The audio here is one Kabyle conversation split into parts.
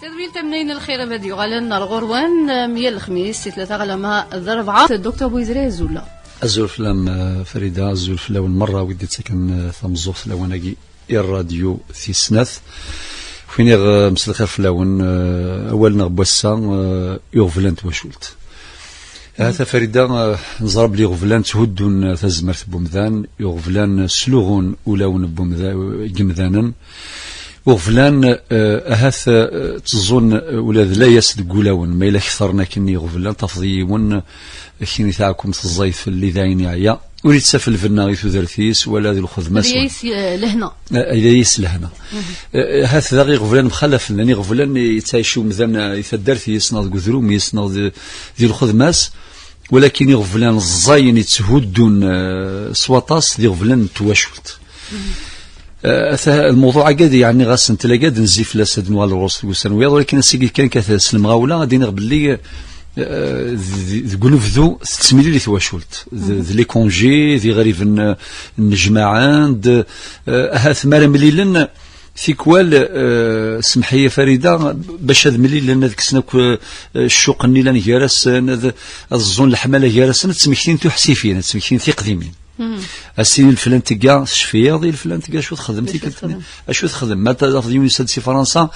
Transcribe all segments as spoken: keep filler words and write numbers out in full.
Tadwilt am nayen lxir abad yuɣalen ar ɣur-wen, am yal lexmis, si tlata ɣlama d rebɛa. Docteur Bouizri, azul. Azul fell-am, eh, Farida, azul fell-awen merra wid d-ittaken, eh, tameẓẓuɣt lawan-agi i rradyu tis snat. Win iɣ, eh, mselxir fell-awen, eh, awal-nneɣ n wass-a, eh, iɣeblan n twacult. Ahat a Farida, eh, neẓra belli iɣeblan tthuddun, eh, tazmert n wemdan, iɣeblan sluɣun ulawen n wemda-, n yemdanen. Iɣeblan, eh, ahat, eh, tteẓẓun, eh, ula d layas deg wulawen, ma yella kter-n akken iɣeblan, tafeḍ yiwen, eh, akken i taɛkumt ẓẓayet fell-i d ayen yeɛya. Ur yettaf lbenna i tudert-is, wala di lxedma-s. Layas, eh, lehna. Eh, layas lehna. Eh, ahat daɣ iɣeblan mxalafen, llan iɣeblan yettɛici umdan, eh, i taddart-is, neɣ deg udrum-is, neɣ di, di lxedma-s, walakin iɣeblan ẓẓayen yetthuddun, eh, s waṭas d iɣeblan n twacult. Eh, ata lmuḍuɛ-agi ad, yeɛni, ɣas n tlaga ad nezzi fell-as, ad nuɣal ɣur-s deg ussan wiyaḍ, walakin ass-agi kan kat s lemɣawla ad iniɣ belli, eh, d-, deg unebdu tettmilil i twacult. D, d les congés, d iɣriben, eh, nnejmaɛen-d, eh, ahat mi ara mlilen tikwal, eh, semmeḥ-iyi Farida, bac ad mlilen, ad kksen akk, eh, ccuq-nni lan gar-asen, ad, ad ẓẓun leḥmala gar-asen, ad ttmektin tuḥsifin, ad ttmektin tiqdimin. Ass-nni leflan tga tecfiḍ, i leflan tga acu texdem tikkelt-nni? Acu texdem? Ma tafeḍ yiwen yusa-d si Fransa,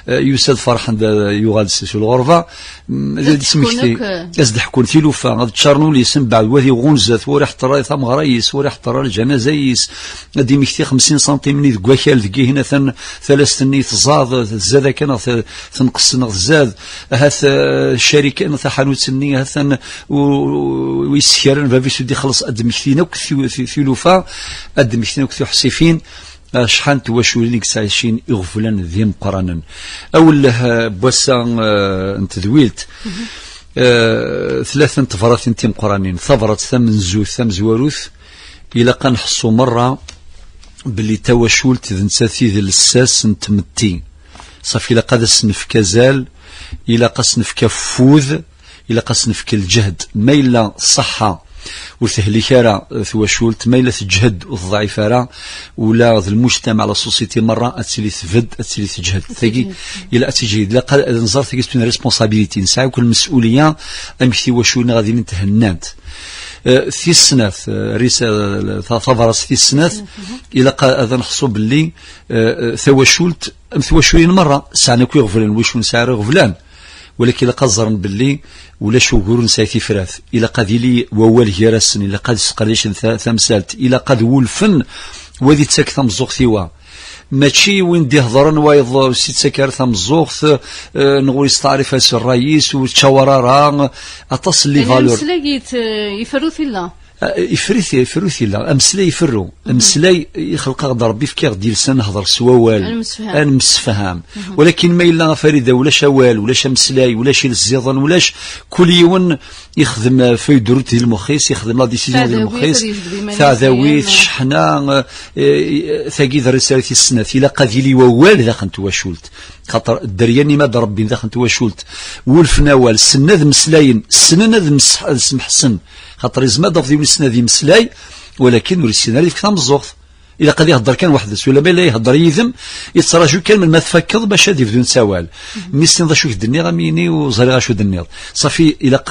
eh, yusa-d ferḥen-d, eh, yuɣal-d si, si lɣerba, mm, ad d-ttmekti, akk, eh, ad s-d-ḥkun tilufa, ad ččaren ul-is, mbeɛd wa ad iɣunza-t, wa ur iḥeṭṭer ara tameɣra-is, wa ur iḥeṭṭer ara lǧanaza-is, ad d-imekti xemsin santim-nni deg wakal, deg ihin atan talast-nni tẓad, tzad akka neɣ t-, tenqes neɣ tzad, ahat, eh, ccarika neɣ taḥanut-nni, ahat tan-, u-, u-, u-, yessekren bab-is ur d-ixelleṣ, ad d-mmektin akk ti-, ti-, tilufa, ad d-mmektin akk tuḥsifin, acḥal n twaculin i yettɛicin iɣeblan d imeqqranen. Awelleh, eh, n wass-a, eh, n tedwilt, eh, tlata n tebratin timeqqranin. Tabrat tamenzut, tamezwarut, ilaq ad nḥessu merra belli tawacult d nettat i d lsas n tmetti. Ṣafi ilaq ad as-nefk azal, ilaq ad as-nefk afud, ilaq ad as-nefk lǧehd. Ma yella ṣṣeḥḥa ur tehlik ara twacult, ma yella teǧhed ur teḍɛif ara, ula d lmujtamaɛ, la société merra ad tili tbedd, ad tili teǧhed. Tagi, ila ad tiǧhid. Ilaq ad nẓer tagi c'est une responsabilité. Nesɛa akk lmes'uliya amek tiwaculin ad ilint hennant. Eh, tis snat, eh, ris-, eh, ta-, tabrat tis snat, ilaq a-, ad nḥessu belli, eh, eh, tawacult, am twaculin merra, sɛan akk iɣeblan, wacu nesɛa ara iɣeblan. Walakin ilaq ad ẓren belli ulac ugur ur nesɛi tifrat. Ilaq ad yili wawal gar-asen, ilaq ad sqerdicen ta-, tamsalt, ilaq ad wulfen wa ad ittak tameẓẓuɣt i wa. Mačči win d-iheḍren wayeḍ ur s-ittak ara tameẓẓuɣt, eh, neɣ ur yesteɛrif ara s ṛṛay-is, ur yettcawar ara, aṭas n les valeurs. Ameslay yet-, eh, iferru tilla. Eh, ifrit, ifru tilla. Ameslay iferru. Ameslay ixleq-aɣ-d Ṛebbi, yefka-aɣ-d iles ad nehḍer s wawal. Ad nemsefham. Ad nemsefham. Walakin ma yella a Farida ulac awal, ulac ameslay, ulac iles ẓiḍen, ulac, kul yiwen ixdem, eh, feuille de route di lmux-is, ixdem la décision di lmux-is, taɛdawit, cceḥna, eh, eh, tagi d risala tis snat. Ilaq ad yili wawal daxel n twacult. Xaṭer dderya-nni ma d Ṛebbi daxel n twacult, wulfen awal, ssnen ad mmeslayen, ssnen ad mseḥ-, ad smeḥsen. Xaṭer izmer ad d-tafeḍ yiwen issen ad imeslay, walakin ur yessin ara yefk tameẓẓuɣt. Ilaq ad ihedder kan weḥd-s, wala ma yella ihedder yid-m, yettraǧu kan melmi ad tfakkeḍ bac ad ibdu nettu awal. Mi tessneḍ acu k-d-nniɣ, am yini ur ẓriɣ acu d-tenniḍ. Ṣafi, ilaq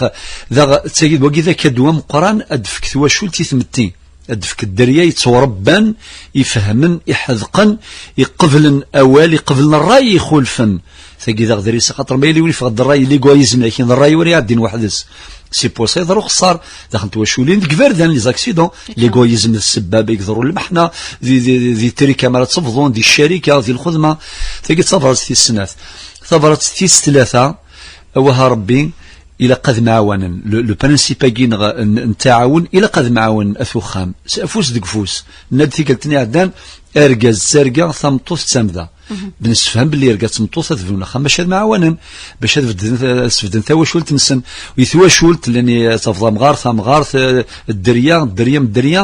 daɣ, d tagi d wagi d akadu ameqqran ad d-tefk twacult i tmetti. Ad d-tefk dderya yettwaṛebban, ifehmen, iḥedqen, iqeblen awal, iqeblen ṛṛay ixulfen. Tagi daɣ d risala, xaṭer ma yella win yeffeɣ-d ṛṛay, l'égoïsme, lakin d ṛṛay ur iɛeddin weḥd-s. C'est pour ça yeḍra uxeṣṣar daxel n twaculin, deg iberdan, les accidents, l'égoïsme d ssebba i iḍerru lmeḥna, di, di, di, di trika mi ara ttebḍun, di ccarika, di lxedma. Tagi d tabrat tis snat. Tabrat tis tlata, awah a Ṛebbi, ilaq ad mɛawanen. Le, le principe-agi n, n, n taɛawen, ilaq ad mɛawanen at uxxam. S afus deg ufus. Nenna-d tikkelt-nni iɛeddan, argaz d targa, tameṭṭut d tamda. Bnessefham belli argaz d tmeṭṭut ad bnun axxam bac ad mɛawanen, bac ad bedden, ad sbedden tawacult-nsen. Di twacult, llan i, ad tafeḍ amɣar, tamɣart, eh, dderya, dderya m dderya,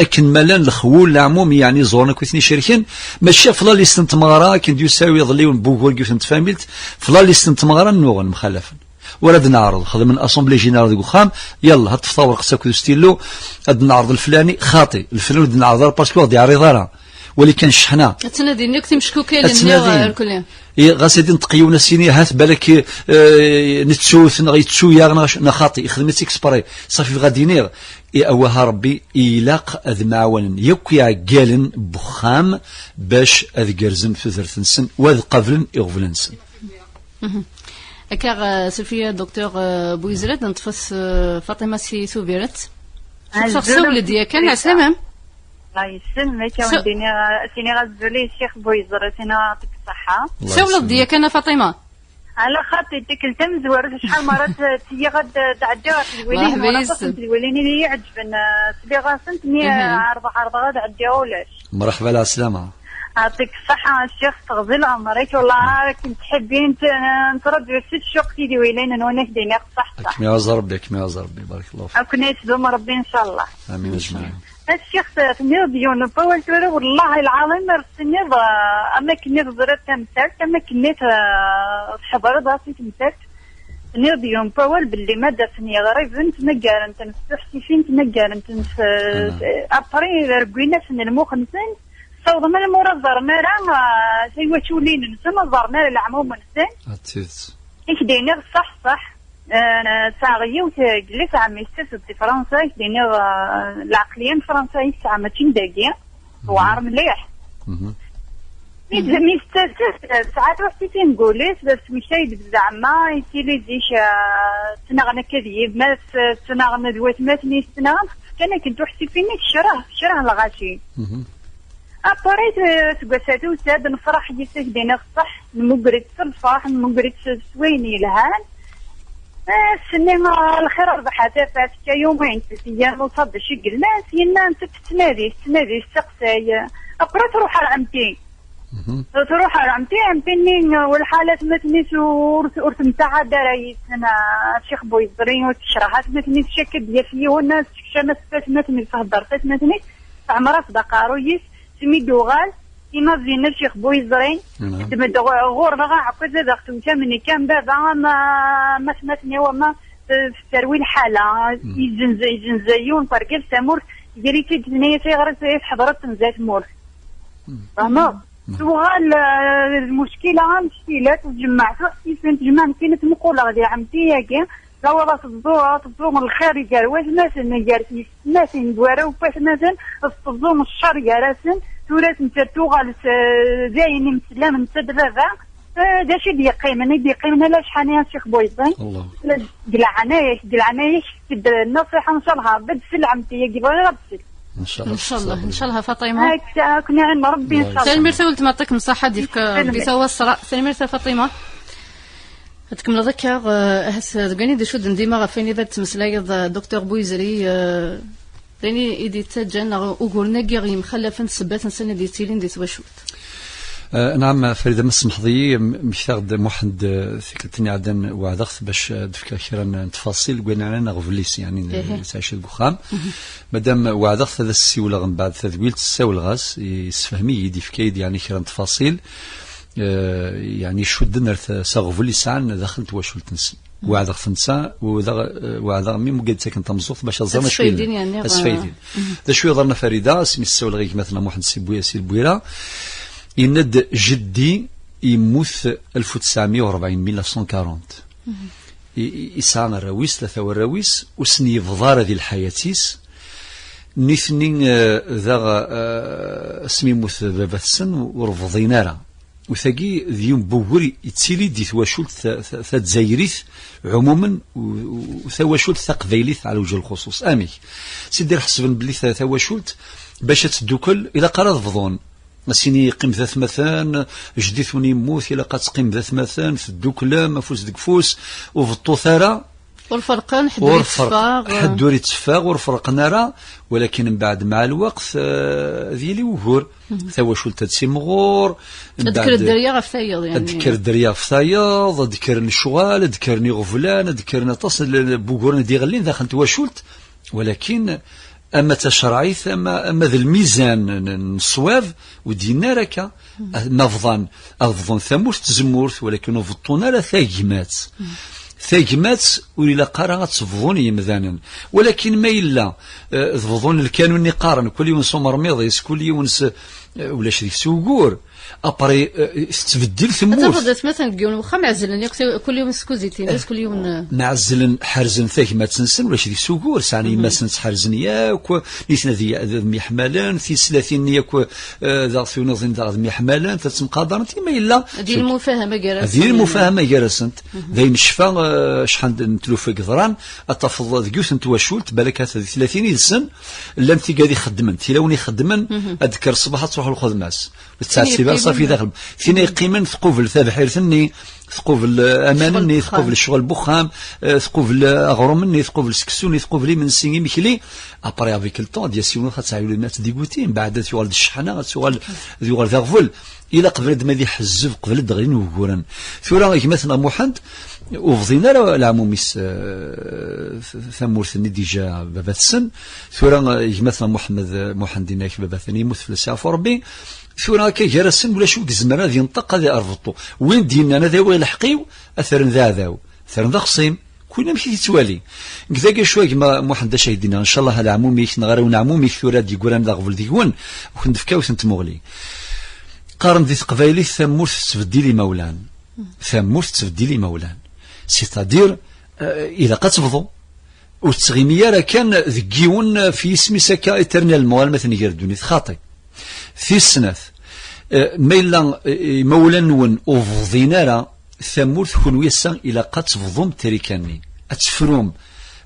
akken ma llan lexwul, leɛmum, yeɛni ẓuren akk i ten-icerken, mačči ɣef la liste n tmeɣra, akken d-yusa iḍelli yiwen n wugur deg yiwet n tfamilt, ɣef la liste n tmeɣra nnuɣen, mxalafen. Ur ad neɛreḍ, xedmen assemblée générale deg uxxam, yalla, ad ṭṭef tawerqet akked ustillu, ad neɛreḍ leflani, xaṭi, leflani ur d-neɛreḍ ara parce que ur ɣ-d-yeɛriḍ ara. Wali kan cceḥna. Ad ttnadin akk timeckukalin-nni. Ad ttnadin. Irkelli. I ɣas ad inṭeq yiwen, ad s-yini, hat balak, eh, nettu-t neɣ yettu-yaɣ neɣ, neɣ xaṭi, ixdem-itt exprès. Ṣafi, bɣa d-iniɣ, i awah a Rebbi, ilaq ad mɛawanen yakk iɛeggalen n wexxam bac ad gerrzen tudert-nsen u ad qablen iɣeblan-nsen. Mhm. Akka, eh, Safiya, Docteur, eh, Bouizri, ad neṭṭef-as, eh, Faṭima si Tubiret. Azul. Sawel-d yakan, ɛeslama. Allah yesselmek, a wen-d-iniɣ, ad s-iniɣ azul i Ccix Bouizri, ad s-iniɣ yeɛṭik ṣṣeḥḥa. Allah yesselmek. Sawleḍ-d yakan a Faṭima? Ala xaṭi, tikkelt tamezwarut, acḥal mara t-, ttiyyiɣ ad d-, tɛeddi ɣer tedwilin, walaɣ aṭas n tedwilin i yi-iɛeǧben, eh, sliɣ-asent, mi, eh, ɛerḍeɣ, ɛerḍeɣ ad ɛeddiɣ ulac. Mṛeḥba, lɛeslama. Yeɛṭik ṣṣeḥḥa a Ccix, teɣzi leɛmer-ik, wellah akken ttḥibbin, tt-, nettraǧu s ccuq tidwilin-nwen, ad k-d-iniɣ ṣṣeḥ ṣṣeḥ. Ad kem-iɛuzz Ṛebbi, ad kem-iɛuzz Ṛebbi, barak Llah fik. Ad ken-yettdum Ṛebbi, ncallah. Amin ajmaɛin. A Ccix, tenniḍ-d yiwen n wawal tura, wellah lɛaḍim ar s-tenniḍ, eh, am akken i teẓriḍ tamsalt, am akken i t-, eh, tḥeḍreḍ-as i temsalt. Tenniḍ-d yiwen n wawal belli ma d-asen yiɣriben, ttmaggaren-ten s tuḥsifin, ttmaggaren-ten s, s, après, reggwin-asen lmux-nsen, ssawḍen alma ur ẓerren ara, ah, tiwaculin-nsen, ur ẓerren ara leɛmum-nsen. Ah, d tidet. I k-d-iniɣ ṣṣeḥ, ṣṣeḥ. Ah, sɛiɣ yiwet, ah, yelli-s ɛemmi yettas-d si Fransa, i k-d-iniɣ, ah, lɛeqliya n Fransa i tesɛa, mačči n dagi. Tewɛer mliḥ. Mhm. Mi d-, mi tettas-d, tesɛa tuḥsitin deg wul-is, d asmektay-d zeɛma, yettili zik, ah, ttnaɣen akka d yemma-s, ttnaɣen d watmaten-is, ttnaɣen, kan akken tuḥsifin-nni tekreh, tekreh lɣaci. Mhm. Après, eh, seg wass-a tusa-d, nefreḥ yis-s, ak-d-iniɣ ṣṣeḥ, nmugger-itt s lferḥ, nmugger-itt s, s wayen yelhan. Eh, ass-nni, ah, lxir rbeḥ a tafat, tekka yumayen, tlata ayyam, ur ẓriɣ d acu i yellan, s-, yenna netta tettnadi, tettnadi, testeqsay. Après, truḥ ar ɛemti. Mhm. Truḥ ar ɛemti, ɛemti-nni, eh, welḥal atmaten-is ur, ur temtaɛad ara yis-sen, ah, Ccix Bouizri, ur tekṛeh atmaten-is, cakken d-yaf yiwen, ah, tessekcam-as tatmaten-is, thedder tatmaten-is, teɛmer-as-d aqerruy-is, s mi d-uɣal, Imazinen Ccix Bouizri, mhm, ddem-d ɣ-, ɣur-neɣ aɛekkaz ad aɣ-tewt am nekk, am baba, am, am atmaten-iw, ama, eh, terwi lḥala, mhm, yezzenz-, yezzenz yiwen n urgaz tamurt, gar-itt-id, tenna-yas ayɣer i tḥeḍreḍ tenza tmurt. Mhm. Fehmeḍ? Mhm. Tuɣal, eh, lmuckila am tkilat, tjemmeɛ tuḥsisin, tjemmeɛ nekkin ad tmuquleɣ di ɛemti-agi, Lawaḍ ad teẓẓu, ad teẓẓu lxir gar watmaten, gar tyessetmatin, d warraw n watmaten, ad teẓẓu ccer gar-asen, tura ad ten-terr tuɣal s, d ayen imeslam netta d baba. Eh, d acu i d-yeqqimen? I d-yeqqimen ala acḥal-nni a Ccix Bouizri. Allah. Deg leɛnaya-k, deg leɛnaya-k, sel-d nnaṣiḥa, ncallah Rebbi ad d-tselɛem tiyagi, bɣiɣ ad d-tsel. Ncallah. Ncallah, ncallah Faṭima. Akka, ad ken-iɛin Rebbi, ncallah. Tanemmirt a weltma, yeɛṭikem ṣṣeḥḥa, ad yefk Rebbi tawaṣra. Tanemmirt a Faṭima. Ad tkemmleḍ akka, eh, ahat deg wayen i d-icudden dima ɣef wayen i d ad tmeslayeḍ, eh, Docteur Bouizri, eh, d ayen i d-yettaǧǧan neɣ uguren-agi yemxalafen, ssebbat-nsen i d-yettilin di twacult. Eh, naɛam, Farida, ma tsemḥeḍ-iyi, m-, mmektaɣ-d Muḥend, eh, tikkelt-nni iɛeddan, weɛdeɣ-t bac, eh, ad d-fkeɣ kra n, n tfaṣil deg wayen yeɛnan aɣbel-is, yeɛni, eh, yettɛici deg uxxam. Mhm. Madam, weɛdeɣ-t ad as-ssiwleɣ mbeɛd tadwilt, ssawleɣ-as, yessefhem-iyi-d, yefka-yi-d, yeɛni, kra n tfaṣil. Eh, yeɛni icudden ar t-, s aɣbel i sɛan daxel n twacult-nsen. Weɛdeɣ-t netta, weɛdeɣ, eh, weɛdeɣ mi mugad ttaken tameẓẓuɣt bac ad ẓren acu yellan. Ad sfaydin, yeɛni, ad sfaydin. Mhm. D acu yeḍran a Farida, asmi s-ssawleɣ i gma-tneɣ Muḥend Si Bwi-, Si Lbwira, yenna-d jeddi yemmut alef u tesɛemya u rebɛin, mille neuf cent quarante. Mhm. I, i, isɛa arraw-is, tlata warraw-is, ur sen-yebḍa ara di lḥayat-is. Nitni, eh, daɣ, eh, asmi yemmut baba-tsen, ur bḍin ara. U tagi d yiwen n wugur yettili di twacult ta-, ta-, tazzayrit ɛumumen, u, u tawacult taqbaylit ɛla wejh lxuṣuṣ. Amek? Sidi, ḥesben belli ta-, tawacult, bac ad teddukel, ilaq ara ad bḍun. Asini yeqqim d atmaten, jeddi-twen yemmut, ilaq ad teqqim d atmaten, tedduklem, afus deg ufus, ur beṭṭut ara. Ur ferqen, ḥedd ur yetteffeɣ. Ḥedd ur yetteffeɣ, ur ferqen ara, walakin mbeɛd, mɛa lweqt, eh, ad yili wugur. Mhm. Tawacult ad timɣur, ad d-tekker dderya ɣef tayeḍ, yeɛni. Ad d-tekker dderya ɣef tayeḍ, ad d-kkren lecɣal, ad d-kkren iɣeblan, ad d-kkren aṭas n, n wuguren i d-iɣellin daxel n twacult, walakin ama d tacerɛit, ama, ama d lmizan n, n ṣṣwab, ur d-yenna ara akka. Mhm. Ma bḍan, ad bḍun tamurt d tzemmurt, walakin ur beṭṭun ara tagmat. Mhm. Tagmat ur ilaq ara ad tebḍun yemdanen, walakin ma yella, eh, tebḍun lkanun i qqaren, kul yiwen s umermiḍ-is, kul yiwen s, eh, ulac deg-s ugur. Après, eh, tettbeddil temmut. Ad tafeḍ atmaten deg yiwen wexxam ɛezlen yakk ti-, kul yiwen s tkuzit-ines, kul yiwen, eh, mɛezlen, ḥerzen tagmat-nsen, ulac deg-s ugur, sɛan yemma-tsen ttḥerzen yakk, nitni ad y-, ad myeḥmalen, tislatin yakk, eh, daɣ tuniḍin daɣ ad myeḥmalent, ad ttemqadarent, i ma yella ad yili lmufahama gar-asent. Ad yili lmufahama gar-asent. D ayen necfa, eh, acḥal n tlufa i yeḍran, ad tafeḍ deg yiwet n twacult, balak ahat di tlatin yid-sen, llant tigad ixeddmen, tilawin ixeddmen, ad d-tekker ṣṣbeḥ ad truḥ lxedma-s. Ur tettɛettib ara, ṣafi daxel. Tin yeqqimen tqubel tabḥirt-nni, tqubel, eh, aman-nni, tqubel ccɣel n wexxam, eh, tqubel, eh, aɣrum-nni, tqubel seksu-nni, tqubel imensi, imekli. Après, avec le temps, ad d-yas yiwen ad teɛyul, ad tdiguti, mbeɛd ad yuɣal d cceḥna, ad tuɣal, ad yuɣal d aɣbel. Ilaq bnadem ad iḥezzeb qbel ad d-ɣlin wuguren. Tura, gma-tneɣ Muḥend, ur bḍin ara leɛmum-is, eh, tamurt-nni déjà baba-tsen. Tura, eh, gma-tneɣ Muḥemmed, eh, Muḥend, inak baba-ten, yemmut fell-as yeɛfu Rebbi. Tura akka gar-asen ulac wi izemren ad yenṭeq, ad iṛbeṭṭu. Win d-yennan ad awiɣ lḥeqq-iw, ad t-rren d aɛdaw, ad t-rren d axṣim. Kul amek i t-yettwali. Deg dagi acu a gma Muḥend, acu ak-d-nniɣ, ncallah a leɛmum-ik neɣ arraw n ɛmum-ik tura d-yeggran d aɣbel deg-wen, ad ken-d-fkeɣ yiwet n tmuɣli. Qqaren di teqbaylit tamurt tettbeddil imawlan. Tamurt tettbeddil imawlan. C'est-à-dire, euh, ilaq ad tebḍu. Ur tettɣimi ara kan deg yiwen, euh, fi yisem-is akka éternellement, alma tnger ddunit, xaṭi. Tis snat, euh, ma yella, euh, imawlan-nwen ur bḍin ara, tamurt, kunwi ass-a ilaq ad tebḍum trika-nni. Ad tefrum.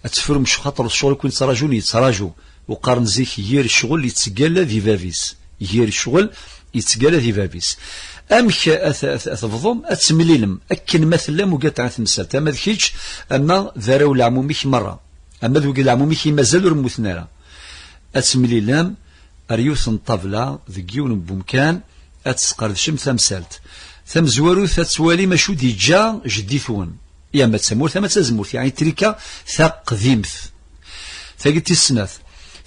Ad tefrum, xaṭer ccɣel i ken-yettraǧun, yettraǧu. Uqaren zik, yir ccɣel yettgalla di bab-is. Yir ccɣel yettgalla di bab-is. Amek ad t-, ad t-, ad tebḍum? Ad temlilem akken ma tellam, ugaṭ ɣer temsalt. Ama d kečč, ama d arraw n leɛmum-ik merra. Ama d wigi n leɛmum-ik i mazal ur mmuten ara. Ad temlilem ar yiwet n ṭṭabla deg yiwen n wemkan, ad tesqerdcem tamsalt. Tamezwarut, ad twalim acu d-yeǧǧa jeddi-twen. Ya ma d tamurt, ama d tazemmurt, yeɛni trika taqdimt. Tagi tis snat.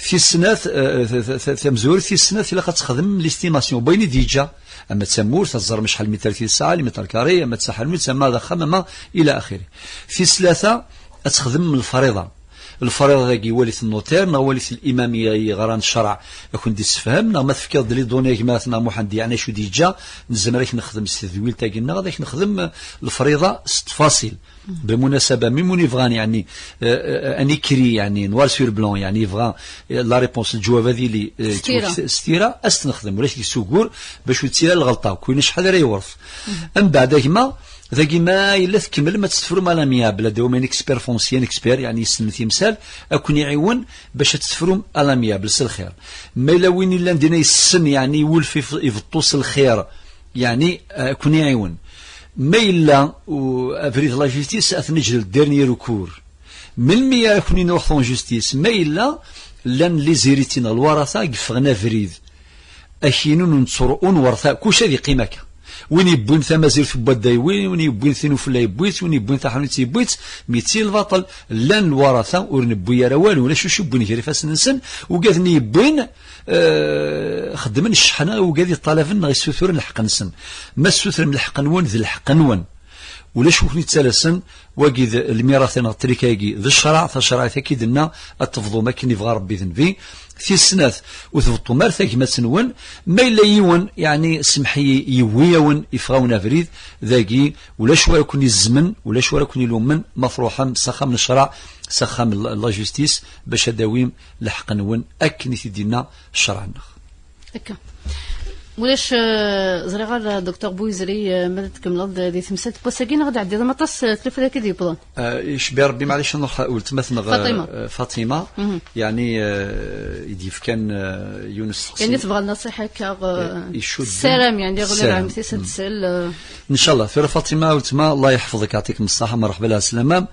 Tis snat, eh, ta-, ta-, ta-, tamezwarut tis snat, ilaq ad texdem l'estimation. Wayen i d-yeǧǧa. Ama d tamurt, ad teẓrem acḥal mitar i tesɛa, les mètres carrés, ama d taḥanut, ama d axxam, ama ila axiri. Tis tlata, ad texdem lefriḍa. Lefriḍa dagi, walit notaire, neɣ walit limam i, i yeɣran ccreɛ, ad ken-d-issefhem, neɣ ma tefkiḍ-d les données a gma-tneɣ Muḥend, yeɛni acu d-yeǧǧa, nezmer ad k-nexdem s tedwilt-agi-nneɣ, ad k-nexdem lefriḍa s ttfaṣil. Bilmunasaba, même win yebɣan, yeɛni, euh, euh, un écrit, yeɛni, noir sur blanc, yeɛni, yebɣa, euh, la réponse, leǧwab ad yili, euh, s tira, ad s-t-nexdem, ulac deg-s ugur, bac ur ttili lɣelṭa, kullec acḥal ara yewret. Mbeɛd, a gma, dagi ma yella tkemmlem ad tt-tefrum à l'amiable, ad d-tawim un expert foncier, un expert, yeɛni, yessen timsal, ad ken-iɛiwen bac ad tt-tefrum à l'amiable, s lxir. Ma yella win yellan dinna yessen, yeɛni, iwulef if-, ibeṭṭu s lxir, yeɛni, eh, ad ken-iɛiwen. Ma yella, u-, abrid la justice, ad t-neǧǧ d dernier recours. Melmi ara ken-nruḥ en justice? Ma yella llan les héritiers neɣ lwarata i yeffɣen abrid. Akinun n ttru-, ur nwerret ara, kullec ad yeqqim akka. Win yewwin tamazirt n wadda yewwi, win yewwin tin ufella yewwi-tt, win yewwin taḥanut yewwi-tt, mi tt-il lbaṭel. Llan lwarata ur newwi ara walu, ulac acu yewwin gar ifassen-nsen, ugaden i yewwin, eh, xeddmen cceḥna i wigad iṭalaben neɣ issuturen lḥeqq-nsen. Ma tessutrem lḥeqq-nwen, d lḥeqq-nwen. Ulac wi ken-yettalasen, wagi d lmirat neɣ trika-agi d ccreɛ, tacerɛit akka i d-tenna, ad tebḍum akken yebɣa Rebbi d Nnbi. Tis snat, ur tbeṭṭum ara tagmat-nwen, ma yella yiwen, yeɛni, semḥ-iyi, yewwi-yawen, yeffeɣ-awen abrid, dagi, ulac wara ken-izzemen, ulac wara ken-ilummen, ma truḥem s axxam n ccreɛ, s axxam n la, la justice, bac ad d-tawim lḥeqq-nwen, akken i t-id-yenna ccreɛ-nneɣ. Akka. Ulac, eh, ẓriɣ ar Docteur Bouyzri, eh, ma ad tkemmleḍ di temsalt n wass-agi, neɣ ad d-ɛeddiḍ am aṭas, eh, tlufa dagi d-yewwḍen. Eh, icbi Rebbi, maɛlic, ad nruḥ ar weltma-tneɣ, eh, Faṭima. Eh, Faṭima. Mhm. Yeɛni, eh, i d-yefkan, eh, yiwen usteqsi. Yeɛni tebɣa lnaṣiḥa akka, eh, eh, icudd-, tessaram, yeɛni, ɣer tessaram. Ɛemti-s ad tsel, eh. Ncallah, tura Faṭima, weltma, Allah yeḥfeḍ-ik, yeɛṭik-m ṣṣaḥa, merḥba lɛeslama.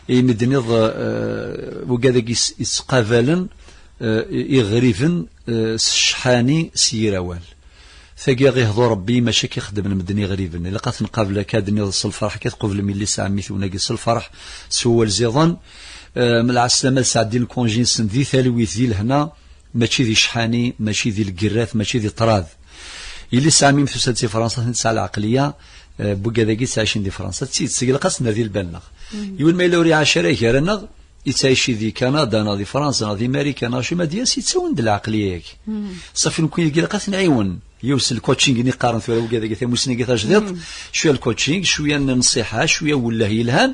Imi d-tenniḍ, eh, wigad-agi s-, yettqabalen, eh, iɣriben, eh, s ccḥani s yir awal. Tagi i ɣ-ihḍu Rebbi, mačči akka i xeddmen medden iɣriben. Ilaq ad ten-qabel akka, ad d-tenniḍ s lferḥ, akka tqublem yelli-s ɛemmi-twen-agi s lferḥ, s wawal ziḍen. Eh, m lɛeslama ad sɛeddin lkunji-nsen di talwit, di lehna, mačči di ccḥani, mačči di lgerrat, mačči di ṭṭrad. Yelli-s ɛemmi-m tusa-d si Fransa, tesɛa lɛeqliya, Eh, wigad-agi ttɛicin di Fransa, d tidet, ilaq ad s-nerr di lbal-nneɣ. Yiwen ma yella ur iɛac ara gar-aneɣ, yettɛici di Kanada neɣ di Fransa neɣ di Marikan neɣ acu ma d-yas, yettawen-d lɛeqliya-agi. Ṣafi, nekkni dagi ilaq ad t-nɛiwen. Yiwen s lcoaching-nni qqaren tura wigad-agi, tamussni-agi tajdiṭ, cwiya lcoaching, cwiya n nnṣiḥa, cwiya n welleh yelhan,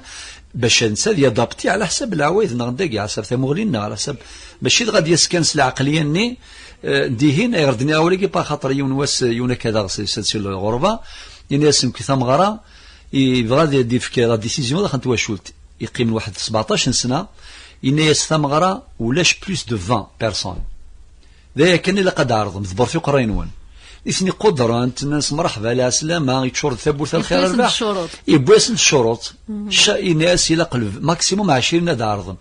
bac netta ad yadapti ɛla ḥsab leɛwayed-nneɣ n dagi, ɛla ḥsab tamuɣli-nneɣ, ɛla ḥsab, mačči dɣa ad d-yas kan s lɛeqliya-nni, eh, dihin, ayɣer d-nniɣ awal-agi, pa xaṭer yiwen wass, yiwen akka daɣ s, s, si lɣerba, ini-as nekk tameɣra, yebɣa ad d-yefk la décision daxel n twacult, yeqqimen waḥed sebɛeṭṭac n sna, yenna-yas tameɣra ulac plus de vingt personnes. D aya kan ilaq ad d-ɛerḍem, ḍebbret iqerray-nwen. Nitni qudren-t, nnan-as mṛeḥba, lɛeslama, yeččur-d tawwurt a lxir, a rrbeḥ. Yewwi-asen-d ccuruṭ. Ca-, ini-as ilaq maximum ɛecrin ad d-ɛerḍen.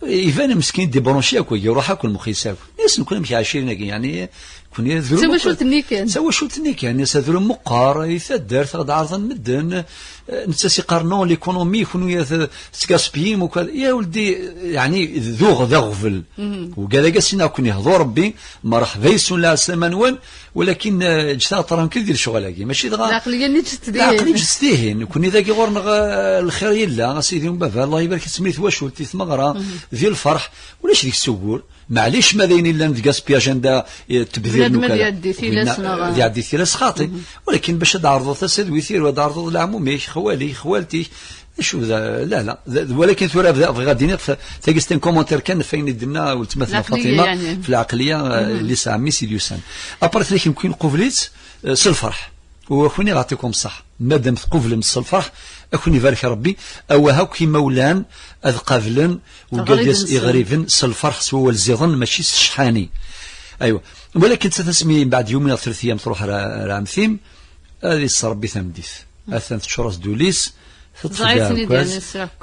Iban meskin débranché akk, iruḥ akk lmex-is akk. Ini-as nekkni amek ɛecrin-agi, yeɛni, nekkni d tawacult-nni kan. D tawacult-nni kan, ini-as adrum meqqer, i taddart, ad d-ɛerḍen medden, eh, netta s-iqqar non, l'économie, kunwi ad tettgaspiyim, ukad, ya weldi, yeɛni, d uɣ-, d aɣbel. Wigad-agi sin akk-nni ihḍu Rebbi, mṛeḥba yes-wen, lɛeslama-nwen, walakin, eh, ǧǧet-aɣ tranquille di lecɣal-agi, mačči dɣa. Lɛeqliya-nni ǧǧet-tt dihin. Lɛeqliya ǧǧet-tt dihin, nekkni dagi ɣur-neɣ, eh, lxir yella, a sidi n baba, Allah ibarek-itt mliḥ twacult, di tmeɣra, di lferḥ, ulac deg-s ugur. Maɛlic ma d ayen illan d gaspillage anda, eh, tebdir. Bnadem ad iɛeddi tilas, neɣ ad iɛeddi tilas xaṭi. Walakin bac ad d-ɛerḍeḍ tasa d witiru, ad d-ɛerḍeḍ leɛmum-ik, xwali-k, xwalti-k, acu da, la, la, da, walakin tura bda, bɣiɣ ad d-iniɣ f-, tagi c'est un commentaire kan ɣef wayen i d-tenna weltma-tneɣ Faṭima, yeɛni, f lɛeqliya, eh, li sɛa mmi-s i d-yusan. Après, tlak nekkni nqubel-itt, eh, s lferḥ. U akni iɛṭikum ṣṣeḥ. Madam tqublem s lferḥ, akni ibarek Rebbi, awah akk imawlan ad qablen wigad-is iɣriben s lferḥ, s wawal ziḍen, mačči s ccḥani. Aywa. Walakin ttata asmi mbeɛd yumin neɣ tret ayyam truḥ ar, ar ɛemti-m, ad ittṛebbi tameddit. Atan teččur-as-d ul-is, teṭṭef-d aɛekkaz,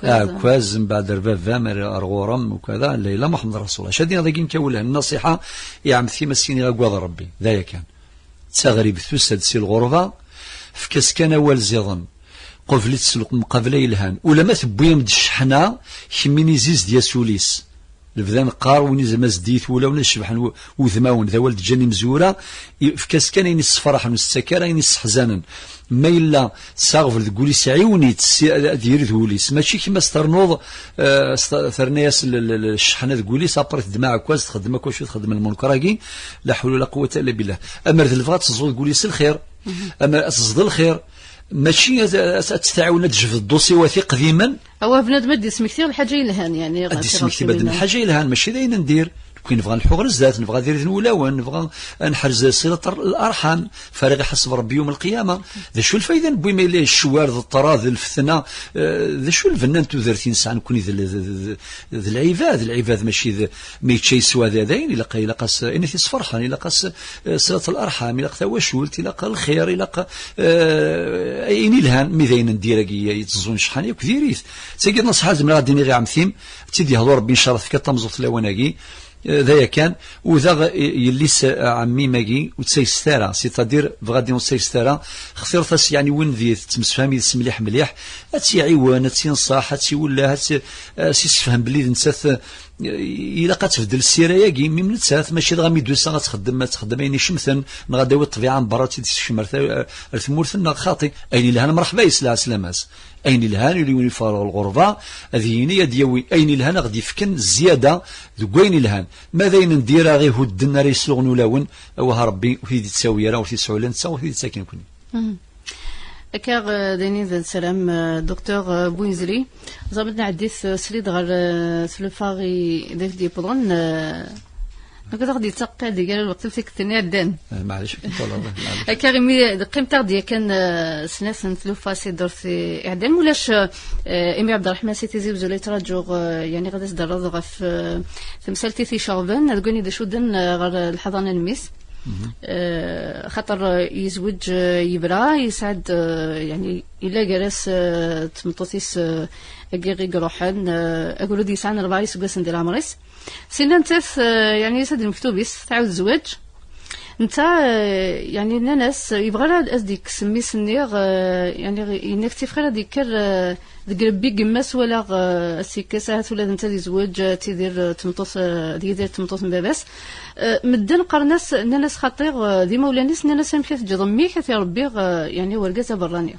aɛekkaz, mbeɛd ar baba-m, ar, ar ɣur-m, ukada, Layla Muḥemmed Rasul. Acu ad iniɣ dagi nekk awal n nnaṣiḥa i ɛemti-m, ad s-iniɣ agad Rebbi, d aya kan. D taɣribt tusa-d si lɣerba, efk-as kan awal ziḍen. Qubel-itt s lqabla yelhan. Ulama tewwi-am-d cceḥna, kemmini ziz d-yas ul-is. Lebda neqqar, win izem as-d-yit wulawen ad cebḥen w-, wudmawen, d awal d-ǧǧan imezwura, efk-as kan ayen issefraḥen, ur s-ttak ara ayen isseḥzanen. Ma yella s aɣbel deg wul-is, ɛiwen-itt, si-, ad, ad yiri d wul-is. Mačči kemm ad s-ternuḍ, eh, s-, terna-yas l-, l-, l-, cceḥna deg wul-is, après teddem aɛekkaz, txeddem akk acu txeddem lmunker-agi, la ḥawla wala quwwata illa billah. Amer d lebɣa ad teẓẓuḍ deg wul-is lxir, amer ad teẓẓeḍ lxir, mačči ad, ad, ad tt-tɛiwen ad tjebdeḍ dusiwat iqdimen. Awa bnadem ad d-ismekti lḥaǧa yelhan, yeɛni, ad d-ismekti baden lḥaǧa yelhan, mačči d ayen n dir. Nekkni nebɣa ad nḥu ɣer zdat, nebɣa ad irid wulawen, nebɣa ad neḥrez ṣilat l-, larḥam, fariɣ iḥaseb Rebbi yum lqiyama. D acu lfayda n win ma yella yeccewwir d ṭṭrad d lfetna, eh, d acu lbenna n tudert i nesɛa nekkni d, d, d, d, d lɛibad, lɛibad mačči d, ma yečča yeswa d, d ayen, ilaq, ilaq-as, ayen i t-isferḥen, ilaq-as, eh, ṣilat larḥam, ilaq tawacult, ilaq lxir, ilaq, eh, ayen ilhan, mi d ayen n dir-agi yetteẓẓun ccḥani akk diri-t. D tagi d nṣeḥa zemreɣ ad d-iniɣ i ɛemti-m, ad tt-id-yehḍu Rebbi, ncallah, tefka-t tameẓẓuɣt lawan-agi, eh, d aya kan, u daɣ, eh, yelli-s, eh, ɛemmi-m-agi, ur ttayset ara, c'est-à-dire, bɣa ad d-iniɣ ur ttayset ara, xtiret-as, yeɛni, win di tettemsefham yid-s mliḥ mliḥ, ad tt-iɛiwen, ad tt-inṣeḥ, ad tt-iwelleh, ad tt-, eh, ad s-issefhem belli d nettat, eh, ilaq ad tbeddel ssira-agi, mim nettat, mačči dɣa mi d-tusa ad txeddem, ad txeddem ayen icemten, neɣ ad d-tawi ṭṭbiɛa n berra ad tt-id-tessekcem ar ta-, ar tmurt-nneɣ, xaṭi, ayen ilhan mreḥba yes, lɛeslama-s. Ayen ilhan, yuli win yeffeɣ ɣer lɣerba, ad yini, ad yawi ayen ilhan, ad ɣ-d-yefken zzyada deg wayen ilhan. Ma d ayen n dir ara ɣ-ihudden, ara yesluɣen ulawen, awah Rebbi ur t-id-yettawi ara, ur t-yesɛu la netta, ur t-id-yettaki nekkni. Akka, eh, d ayen i d sslam, eh, Docteur, eh, Bouizri. Ẓer ma nɛeddi-t, eh, srid ɣer, eh, tlufa i d ak-d-yewwḍen, eh, nekk d aɣ-d-yettaqqa di gar lweqt am tikkelt-nni iɛeddan. Eh, maɛlic, maɛlic. Akka imi d-qqimt-aɣ-d yakan, eh, snat n tlufa si ddurt i iɛeddan, mulac, eh, imi Ɛebderreḥman Si Tizi Wezzu la yettṛaǧu, eh, yeɛni ad as-d-terreḍ ɣef, eh, temsalt i t-iceɣben, deg wayen i d-icudden, eh, ɣer lḥaḍana n mmi-s. Eh, xaṭer, eh, yezweǧ, eh, yebra, yesɛa-d, eh, yeɛni, yella gar-as, eh, d tmeṭṭut-is, eh, agi i iruḥen, eh, agrud yesɛan rebɛa iseggasen di leɛmer-is. Sinna nettat, eh, yeɛni, yusa-d lmektub-is, tɛawed zzwaǧ. Netta, eh, yeɛni, nnan-as, eh, yebɣa ara ad s-d-yekkes mmi-s-nni, eh, yeɛni, yenna-k ttif xir ad yekker, eh, deg lebbi n yemma-s, wala, eh, ad s-yekkes, ahat ula d netta ad yezweǧ, eh, ad tidir, eh, tmeṭṭut, eh, ad yidir tmeṭṭut n baba-s. Eh, medden qqaren-as, nnan-as xaṭi, eh, d imawlan-is, nnan-as amek i teǧǧeḍ mmi-k, ad t-iṛebbi, eh, yeɛni, wergaz aberrani.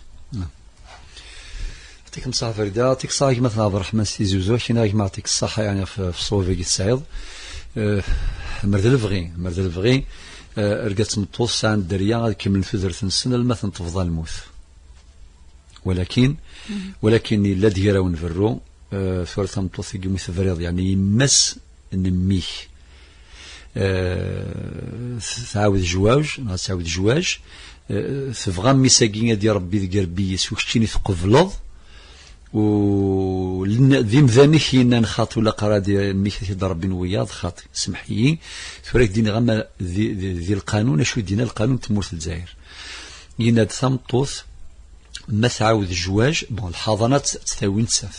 Ticki ṣṣaḥa Farida, ticki ṣṣaḥa gma-tneɣ Ɛebderreḥman Tizi Uzzu, kina gma ticki ṣṣaḥa, yeɛni ɣef, ɣef ṣṣwab-agi tesɛiḍ. Eh, mer d lebɣi, mer d lebɣi, eh, argaz d tmeṭṭut sɛan dderya ad kemmlen tudert-nsen alma ten-tebḍa lmut. Walakin, walakin yella-d gar-awen berru, eh, tura tameṭṭut-agi umi tebriḍ, yeɛni yemma-s n mmi-k, eh, tɛawed jwaj, neɣ ad tɛawed jwaj, eh, tebɣa mmi-s-agi ad irebbi deg irebbi-is, u keččini tqebleḍ, u ln-, d imdanek yennan xaṭ, ula qara di mmi-k ad t-id-rebbin wiyaḍ, xaṭ, semḥ-iyi, tura ak-d-iniɣ ama di, di, di lqanun, acu d-yenna lqanun n tmurt n Lezzayer. Yenna-d tameṭṭut, ma tɛawed jwaj, bon, lḥaḍana ad tt-, ad tt-tawi nettat.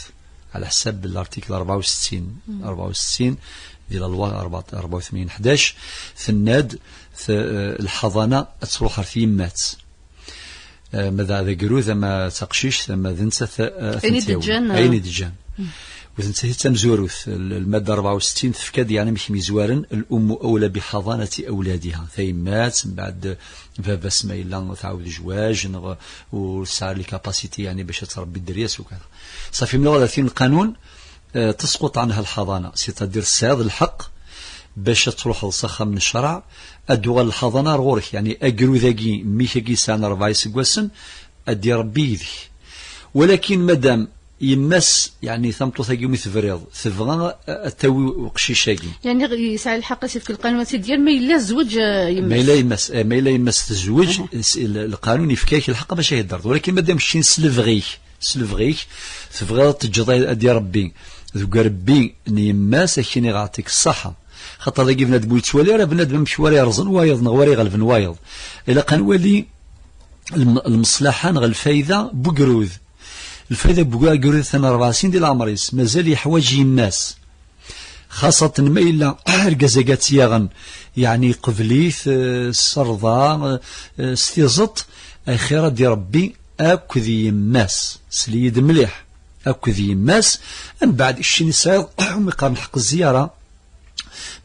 Ɛla ḥsab l'article rebɛa u settin, rebɛa u settin, di la loi rebɛa u tmanyin ḥdac, tenna-d t-, eh, lḥaḍana ad truḥ ɣer tyemmat. Eh, ma d, d agrud, ama d taqcict, ama d nettat, eh, ad Ayen i tent-yawi. d-ǧǧan, Ayen eh. i d-ǧǧan. U d nettat i d tamezwarut. L-, lmadda rebɛa u settin tefka-d, yeɛni, amek myezwaren, الأم أولى بحضانة أولادها. Tayemmat, mbeɛd baba-s ma yella tɛawed jwaj, neɣ ur tesɛa les capacités, yeɛni, bac ad tṛebbi dderya-s u kada. Ṣafi, mliɣ ad atin lqanun, eh, تسقط عنها الحضانة, c'est-à-dire tesɛiḍ lḥeqq bac ad truḥeḍ s axxam n ccṛeɛ, ad d-tuɣal lḥaḍana ar ɣur-k, yeɛni agrud-agi, mmi-k-agi yesɛan rebɛa iseggasen, ad d-iṛebbi yid-k. Walakin madam yemma-s, yeɛni tameṭṭut-agi umi tebriḍ, tebɣa a-, ad tawi uqcic-agi. Yeɛni yesɛa lḥeqq ad s-yefk lqanun ad tt-id-yerr ma yella zweǧ, eh, yemma-s. Ma yella yemma-s, eh, ma yella yemma-s tezweǧ, s-, l-, lqanun yefka-yak lḥeqq bac ad heddreḍ. Walakin madam keččini s lebɣi-k, s lebɣi-k, tebɣiḍ ad teǧǧeḍ ad, ad iṛebbi deg urebbi n yemma-s, akken iɣaṭ-ik ṣṣaḥa. Xaṭer dagi bnadem ur yettwali ara bnadem amek wara yerẓen wayeḍ neɣ wara iɣelben wayeḍ. Ilaq ad nwali lm-, lmeṣlaḥa neɣ lfayda n ugrud. Lfayda n ugrud atan rebɛa sin di leɛmer-is, mazal yeḥwaǧ yemma-s. Xaṣaten ma yella argaz-agi ad tt-yaɣen, yeɛni iqbel-it, eh, s rrḍa, eh, s tiẓeṭ, axir ad iṛebbi akked yemma-s. Sel-iyi-d mliḥ. Akked yemma-s, mbeɛd keččini tesɛiḍ umi qqaren lḥeqq zziyara,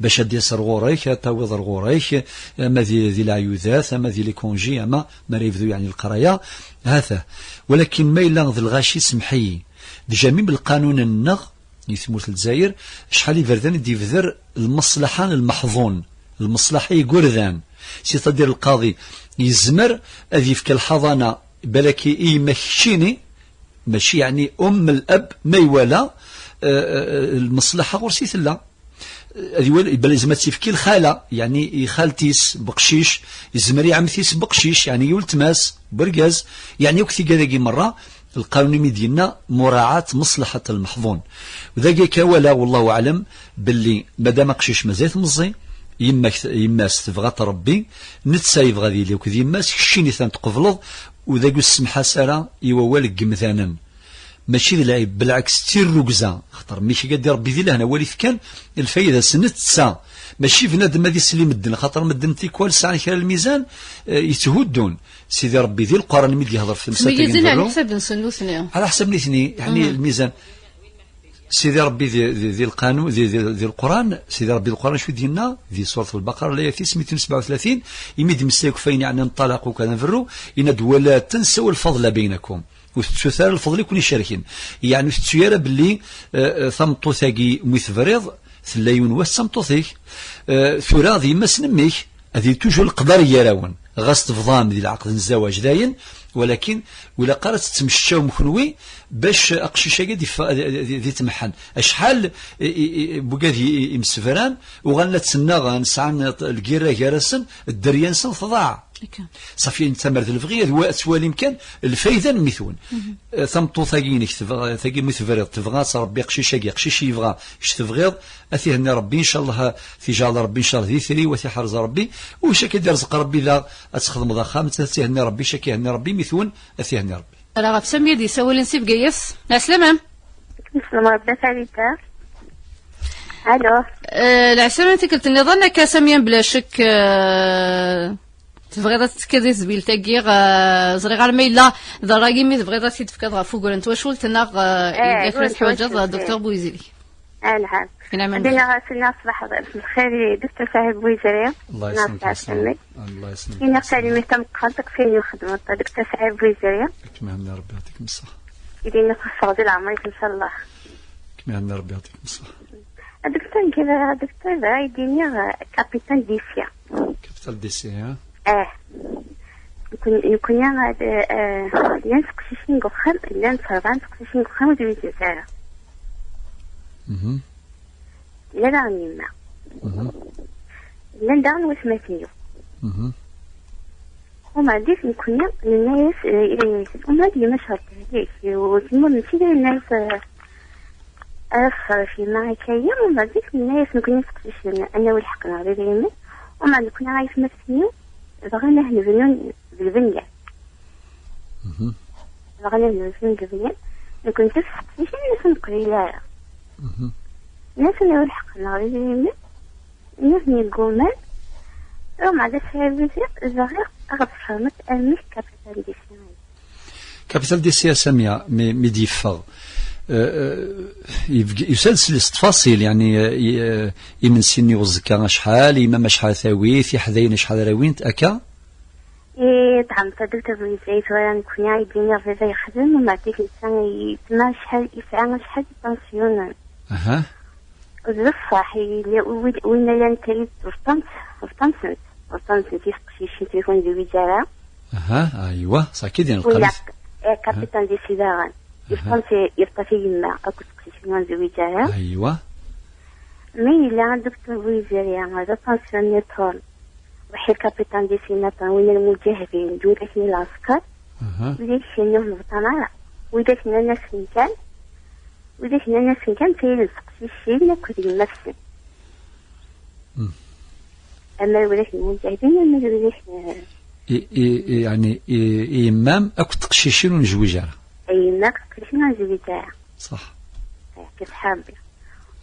bac ad d-yas ar ɣur-k, ad tawiḍ ar ɣur-k, ama di, di leɛyudat, ama di les congés, ama mi ara yebdu, yeɛni, leqraya, ha-t-a. Walakin ma yella d lɣaci, semḥ-iyi. Déjà, même lqanun-nneɣ, di tmurt n Lezzayer, acḥal iberdan i d-yebder lmeṣlaḥa n lmeḥḍun, lmeṣlaḥa n yigerdan. C'est-à-dire lqaḍi yezmer ad yefk lḥaḍana balak i yemma-k keččini, mačči yeɛni um, lab, ma iwala, eh, eh, lmeṣlaḥa ɣur-s i tella. Ad iwali, bla izem ad tifki lxala, yeɛni i xalti-s beqcic, izmer i ɛemti-s beqcic, yeɛni i weltma-s, bergaz, yeɛni akk tigad-agi merra, lqanun imi d-yenna muraɛat meṣlaḥat lmeḥḍun. U dagi akka wala, wallahu aɛlam, belli madam aqcic mazal-it meẓẓi, yemma-k, yemma-s tebɣa ad tṛebbi, netta yebɣa ad yili akked yemma-s, keččini-ten tqebleḍ, u dagi ur ssemḥas ara i wawal n yemdanen. Mačči d lɛib, belɛeks d tirrugza. Xaṭer mmi-k ad d-iṛebbi di lehna, walit kan lfayda-s netta. Mačči bnadem ad isel i medden, xaṭer medden tikwal sɛan kra n lmizan, eh, yetthuddun. Sidi Ṛebbi di Leqran mi d-yehdeṛ ɣef temsalt-agi n berru. Ttmeyyizen ɛla ḥsab-nsen nutni. Ɛla ḥsab nitni, yeɛni lmizan. Sidi Ṛebbi di, di, di lqanun, di, di, di Leqran, Sidi Ṛebbi di Leqran acu i d-yenna? Di surat Lbaqara, layat-is mitin sebɛa u tlatin, imi d-yemmeslay akk ɣef wayen yeɛnan ṭṭalaq u kan berru, yenna-d: "Wala tansaw lfadla baynakum." Ur tettut ara lfeḍl i ken-icerken. Yeɛni ur tettu ara belli, eh, eh, tameṭṭut-agi mi tebriḍ, tella yiwen wass d tameṭṭut-ik. Eh, tura d yemma-s n mmi-k, ad yili toujours leqder gar-awen. Ɣas tebḍam di leɛqed n zzawaj dayen, walakin ur ilaq ara ad tettmecčawem kenwi bac aqcic-agi ad iff-, ad, ad, ad, ad itmeḥḥen. Acḥal i, i, i, n wigad i, i, imsebran uɣalen la ttnaɣen, sɛan lgirra gar-asen, dderya-nsen tḍaɛ. Akka. Ṣafi, netta mer d lebɣi, ad wa-, ad twalim kan lfayda n mmi-twen. Eh, tameṭṭut-agi-inek, tebɣa, tagi mi tebriḍ, tebɣa ad tṛebbi aqcic-agi, aqcic i yebɣa, kečč tebɣiḍ, ad t-ihenni Ṛebbi, ncallah, ad t-iǧɛel Ṛebbi, ncallah, d itri, u ad t-iḥrez Ṛebbi, u cak ad irzeq Ṛebbi daɣ, ad txedmeḍ axxam, ad t-ihenni Ṛebbi, cak ihenni Ṛebbi, mmi-twen, ad t-ihenni Ṛebbi. Ara ɣef Samya d-yessawalen si Bgayet. Lɛeslama. Lɛeslama, Ṛebbi ad t-, Alo. Eh, lɛeslama, tikkelt nniḍen akka, Samya, bla ccek, eh, tebɣiḍ ad tettekkiḍ i tezbilt-agi, eh, ẓriɣ arma yella d ṛṛay imi tebɣiḍ ad t-id-tefkeḍ ɣef ugur n twacult, neɣ, eh, eh, akken teḥwaǧeḍ, twacult, Docteur Bouizili. Alham. Ad iniɣ ass-nni ṣṣbeḥ lxir i Docteur Saɛid Bouizri. Allah yesselmek. Allah yesselmek. Iniɣ tanemmirt tameqqrant akk ayen i txedmeḍ, Docteur Saɛid Bouizri. Ad kem-ihenni Rebbi, yeɛṭikem ṣṣeḥḥa. Idina txeṣṣeɣ di leɛmer-is, ncallah. Kem iɛenni Rebbi, yɛṭikem ṣṣeḥḥa. Aduktur, nekk d aduktur, bɣiɣ ad d-iniɣ, eh, kapitan D C. Kapitan D C, ha? Eh. Nekwen-, nekkni ad, eh, llan teqcicin deg uxxam, llan rebɛa n teqcicin deg uxxam ur d-wwint ara. Mhm. Llan daɣen yemma. Mhm. Llan daɣen watmaten-iw. Mhm. Umbeɛd-it nekkni nenna-yas, eh, eh, umbeɛd yemma cerṭ-ik, ur temmut mačči d ayen-as, eh, ara tṣerref yemma akka-yi, umbeɛd-it nenna-yas nekkni teqcicin, ad nawi lḥeqq-nneɣ d idrimen, umbeɛd nekkni aytmaten-iw bɣan ad nebnu d lbenyan. Mhm. Bɣan ad nebnu d lbenyan, nekkni teqcicin ur neqbil ara. Mhm. Nnan-as ad nawi lḥeqq-nneɣ d idrimen, Nitni gguman, umbeɛd asirvizi, bɣiɣ ad ɣ-tfehmeḍ amek kapital D C. Kapital D C, a Samia, mi, mi d-yeffeɣ, eh, eh, yebg-, yusa-d s les tfasil, yeɛni, eh, i, eh, imensi-nni uẓekka acḥal, yemma-m acḥal tawi, tiḥdayin acḥal ara wint, akka? Eh, ṭɛem tadelt abrid ay tura nekkni ay d-iniɣ baba yexdem, umbeɛd-ik netta yetma acḥal, yesɛa acḥal n ipansyunen. Aha. D ṣṣeḥ, yella wid, win llan tayi bṭan-, bṭan-sent, bṭan-sent i teqcicin ur ken-zwiǧ ara. Aha, aywa, ṣaki din win lqarit. Eh, kapitan di sidaɣen. Aha. Yebṭa-t, yebṭa-t i yemma akked teqcicin ur ken-zwiǧ ara. Aywa. Mi yella aduktur Buiziri, d apansyun niṭen. Weḥi kapitan di sinaṭen, win lmuǧahdin, d widak n lɛesker. Aha. Widak-nni ur nebṭan ara. Widak nnan-asen kan, Widak nnan-asen kan d tayri n teqcicin akked yemma-tsen. Hmm. Ama d widak n lmuǧahdin, ama d widak n I, i, i, yeɛni, i, i yemma-m akked teqcicin ur nezwiǧ ara. A yemma akked teqcicin ur nezwiǧ ara. Ṣaḥ. Kif ḥabi.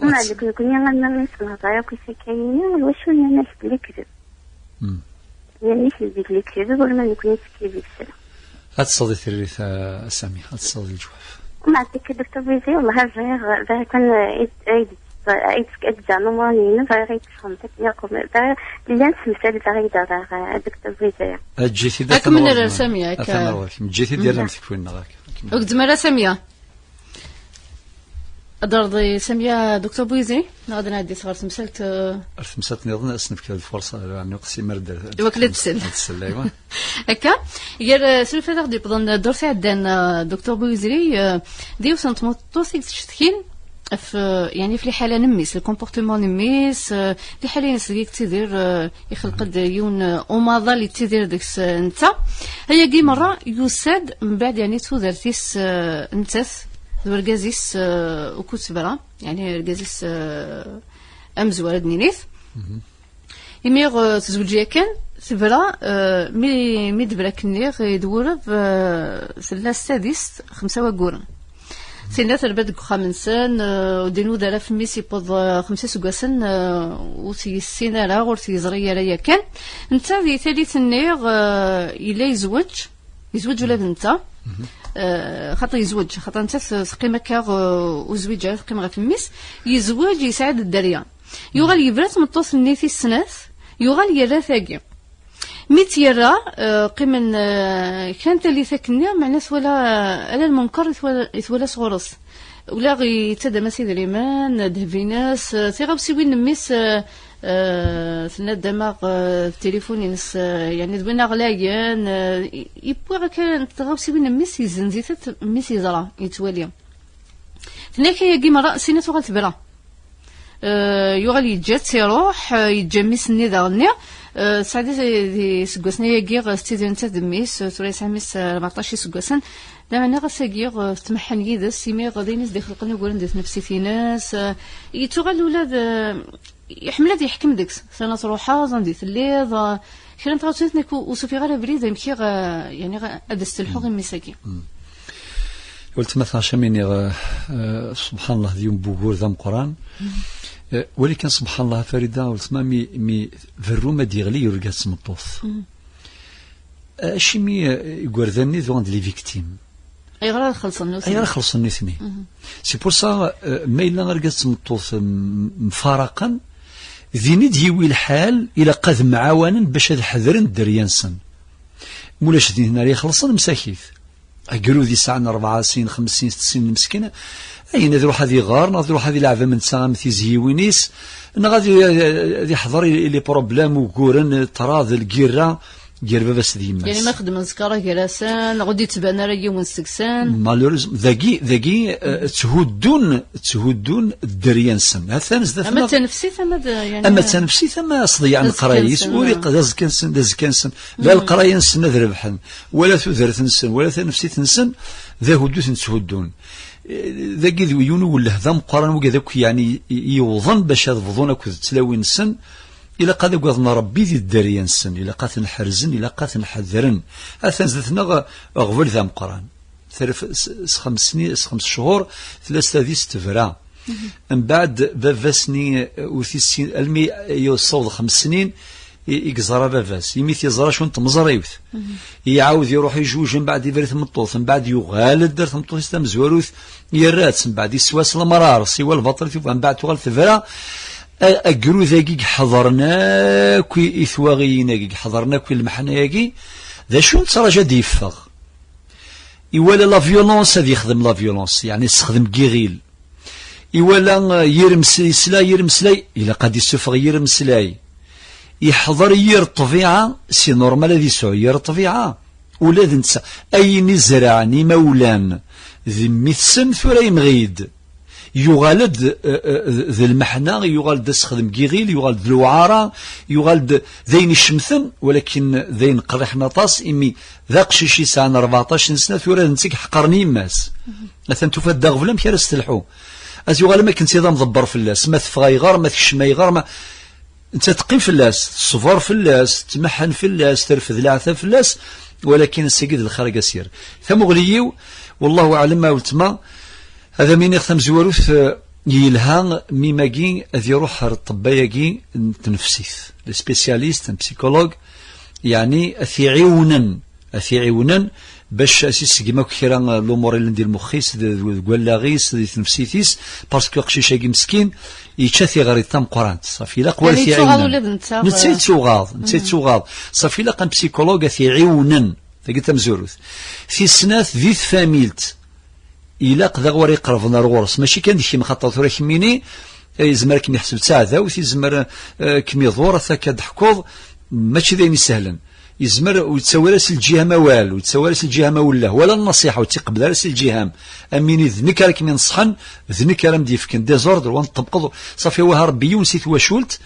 Uma At- deg nekkni, armi i s-nehḍer akk isakkayen-nni, d wacu nnan-ak d lekdeb. Hmm. Nnan-ak d lekdeb, wala ma nekkni nettkeyyif kra. Ad tesseḍ i tirrit, a Sami, ad tesseḍ i leǧwaf. Ma ɛṭik Doktor Bizi, والله bɣiɣ, bɣiɣ kan, eh, ay d-, ay d-, ay d-ǧǧan umran-inu, bɣiɣ ay d-tfehmeḍ akken yakk, bɣiɣ, llan temsal, bɣiɣ ay d-rreɣ, eh, Doktor Bizi. Eǧǧ-it-id, a Ak-, mnir Sami, ak-, atan ar ɣur-k. Eǧǧ-it-id, yerna am tekfin-nneɣ, ak-, ak-, ur gezzem ara Sami. Ad d-terreḍ i Samia Doktor Buizi, neɣ ad nɛeddi ɣer temsalt, eh? Ar temsalt nniḍen, ad s-nefk lfurṣa, ɛni uqsim ar d-, iwakken ad tsel. Ad tsel, aywa. Akka, gar, eh, snulfa d aɣ-d-yewwḍen, eh, ddurt iɛeddan, eh, Doktor Buizi, eh, d yiwet n tmeṭṭut i yettcetkin ɣef, eh, yeɛni ɣef liḥala n mmi-s, le comportement n mmi-s, eh, liḥala-ines deg yettidir, eh, ixleq-d yiwen, eh, umaḍal yettidir deg-s, eh, netta. Ayagi merra yusa-d mbeɛd, yeɛni, tudert-is, eh, nettat d urgaz-is, eh, ukud tebra, yeɛni, argaz-is, eh, amezwar, ad d-ninit. Mhm. Imi, eh, tezweǧ yakan, tebra, eh, mi, mi d-tebra akken-nni i d-wureb, eh, tella s tadist xemsa wagguren. Tinna terba deg uxxam-nsen, eh, ur d-inuda ara ɣef mmi-s, yewweḍ, eh, xemsa iseggasen, eh, ur t-yessin ara, ur t-yeẓri ara yakan. Netta di tallit-nni, eh, yella yezweǧ, yezweǧ ula d netta. Mhm. Eh, xaṭer yezweǧ, xaṭer netta t-, teqqim akka, eh, ur zwiǧ ara, teqqim ɣef mmi-s. Yezweǧ, yesɛa-d dderya. Yuɣal yebra tmeṭṭut-nni tis snat, yuɣal yerra tagi. Mi tt-yerra, eh, qqimen, eh, kra n tallit akken-nni, meɛna twala, eh, ala lmunker i twala, i twala sɣur-s. Ula yettadam-as idrimen, ddheb-ines, eh, tiɣawsiwin n mmi-s, eh, eh, tenna-d amaɣ, eh, tilifun-ines, eh, yeɛni d win aɣlayen, eh, i-, yewwi akka tiɣawsiwin n mmi-s, yezzenz-itent, mmi-s yeẓra, yettwali. Tenna-k ayagi merra, sina tuɣal tebra. Eh, yuɣal yeǧǧa-tt, iruḥ, eh, yeǧǧa mmi-s-nni daɣenni. Eh, tesɛa di, di iseggasen-agi, eh, tettidir nettat d mmi-s, eh, tura yesɛa mmi-s, eh, rbeɛṭac iseggasen. Lameɛna ɣas-agi, eh, tetmeḥḥen yid-s, imi d ayen i s-d-ixelqen uguren di tnefsit-ines, eh, yettuɣal ula d, eh, iḥemmel ad yeḥkem deg-s. Tana truḥeḍ, anda i telliḍ, eh, kra n tɣawsiwin nekk ur, ur s-ufiɣ ara abrid amek i ɣ-, yeɛni ɣ-, ad as-telḥuɣ i mmi-s-agi. Mm. Weltma, tɛac am iniɣ, eh, eh, subḥan Allah, d yiwen n wugur d ameqqran. Mm. Eh, wali kan, subḥan Allah, a Farida, weltma, mi, mi berru ma d-yeɣli yurga d tmeṭṭut. Mm. Eh, acimi, eh, igerdan-nni d les victimes? Ayɣer ara xellṣen nutni? Ayɣer ara xellṣen nutni? Mhm. C'est pour ça, eh, ma yella argaz d tmeṭṭut m-, mfaraqen, din i d-yiwi lḥal, ilaq ad mɛawanen bac ad ḥedren dderya-nsen. Mulac din ara ixellṣen, msakit. agrud yesɛan rebɛa sin, xemsin, settin n meskin, ayen ad iruḥ ad iɣer, neɣ ad iruḥ ad ilɛeb am netta am tizyiwin-is, neɣ ad i-, ad iḥḍer i, i les problèmes uguren, ṭṭrad, lgirra, gar baba-s d yemma-s. Yani ma xedmen zkara gar-asen, ur d-yettban ara yiwen seg-sen. Malheureusement, dagi, dagi, eh, tthuddun, tthuddun dderya-nsen. Atan zdat-neɣ. Ama d tanefsit, ama d, yani, ama d tanefsit, ama s ḍeyyeɛ n leqraya-is, ur iq-, d azekka-nsen, d azekka-nsen. La leqraya-nsen ad rebḥen, wala tudert-nsen, wala tanefsit-nsen, d ahuddu i ten-tthuddun. Eh, dagi d yiwen uwelleh d ameqqran, wigad akk, yani, i-, yewwḍen bac ad bḍun akked tlawin-nsen, ilaq ad agaden Rebbi di dderya-nsen, ilaq ad ten-ḥerzen, ilaq ad ten-ḥedren. Atan zdat-neɣ aɣbel d ameqqran. Terf-, s, s xems sni-, s xems cchur, tella s tadist tebra. Mbeɛd, baba-s-nni, eh, ur t-issin, almi yessaweḍ xems snin, i, i yeẓra baba-s. Imi t-yeẓra cwiṭ n tmeẓriwt. Iɛawed iruḥ ijuj, mbeɛd iberr i tmeṭṭut, mbeɛd yuɣal-d ar tmeṭṭut-is tamezwarut, yerra-tt, mbeɛd iswa s lemrar, siwa lbaṭel tufa, mbeɛd tuɣal tebra. A-, agrud-agi i iḥeḍren akk i, i twaɣiyin-agi, i iḥeḍren akk i lmeḥna-agi, d acu nettraǧu ad d-yeffeɣ? Iwala la violence, ad yexdem la violence, yeɛni yessexdem deg iɣil. Iwala, eh, yir ms-, yesla yir meslay, ilaq ad d-issufeɣ yir meslay. Iḥḍer yir ṭṭbiɛa, c'est normal ad yesɛu yir ṭṭbiɛa. Ula d netta, ayen izerɛen imawlan d mmi-tsen, tura yemɣi-d. Yuɣal-d, eh, eh, d, d lmeḥna, yuɣal-d asexdem n yiɣil, yuɣal-d d lewɛara, yuɣal-d d ayen icemten, walakin d ayen qerriḥen aṭas, imi d aqcic yesɛan rbeɛṭac n sna, tura d netta i iḥeqren yemma-s. Atan tufa-d d aɣbel amek ara s-telḥu. Ad yuɣal am akken d amḍebber fell-as, ma teffeɣ ayɣer, ma tekcem ayɣer, ma, netta teqqim fell-as, teṣber fell-as, tmeḥḥen fell-as, terfed leɛtab fell-as, walakin ass-agi d lxir i as-yerr. Tamuɣli-iw, wallahu aɛlam, a weltma, ad am-iniɣ tamezwarut, eh, yelha mimagi ad iruḥ ar ṭṭebba-agi n tnefsit, les spécialistes, un psychologue, yeɛni ad t-iɛiwnen, ad t-iɛiwnen bac ad s-isegm akk kra n lumuṛ yellan di lmux-is, d, d, deg wallaɣ-is, di tnefsit-is, parce que aqcic-agi meskin yečča tiɣrit tameqqrant. Ṣafi, ilaq wara ad t-iɛiwnen. Yettɣaḍ ula d netta. Netta, eh, yettɣaḍ, netta, mhm, yettɣaḍ. Ṣafi, ilaq un psychologue ad t-iɛiwnen. Tagi tamezwarut. Tis snat, di tfamilt. Ilaq daɣ wara iqerben ar ɣur-s. Mačči kan d kemm, xaṭer tura kemmini, eh, yezmer ad kem-iḥseb d taɛdawt, yezmer, eh, kem-iḍur, ata akka d-teḥkuḍ, mačči d ayen isehlen. Yezmer ur yettawi ara si lǧiha-m awal, ur yettawi ara si lǧiha-m awelleh, wala nnṣiḥa, ur tt-iqebbel ara si lǧiha-m. Am win d nekk ara kem-inṣeḥen, d nekk ara m-d-yefken désordre, wa nṭebbqeḍ, ṣafi, waha Rebbi yiwen si twacult,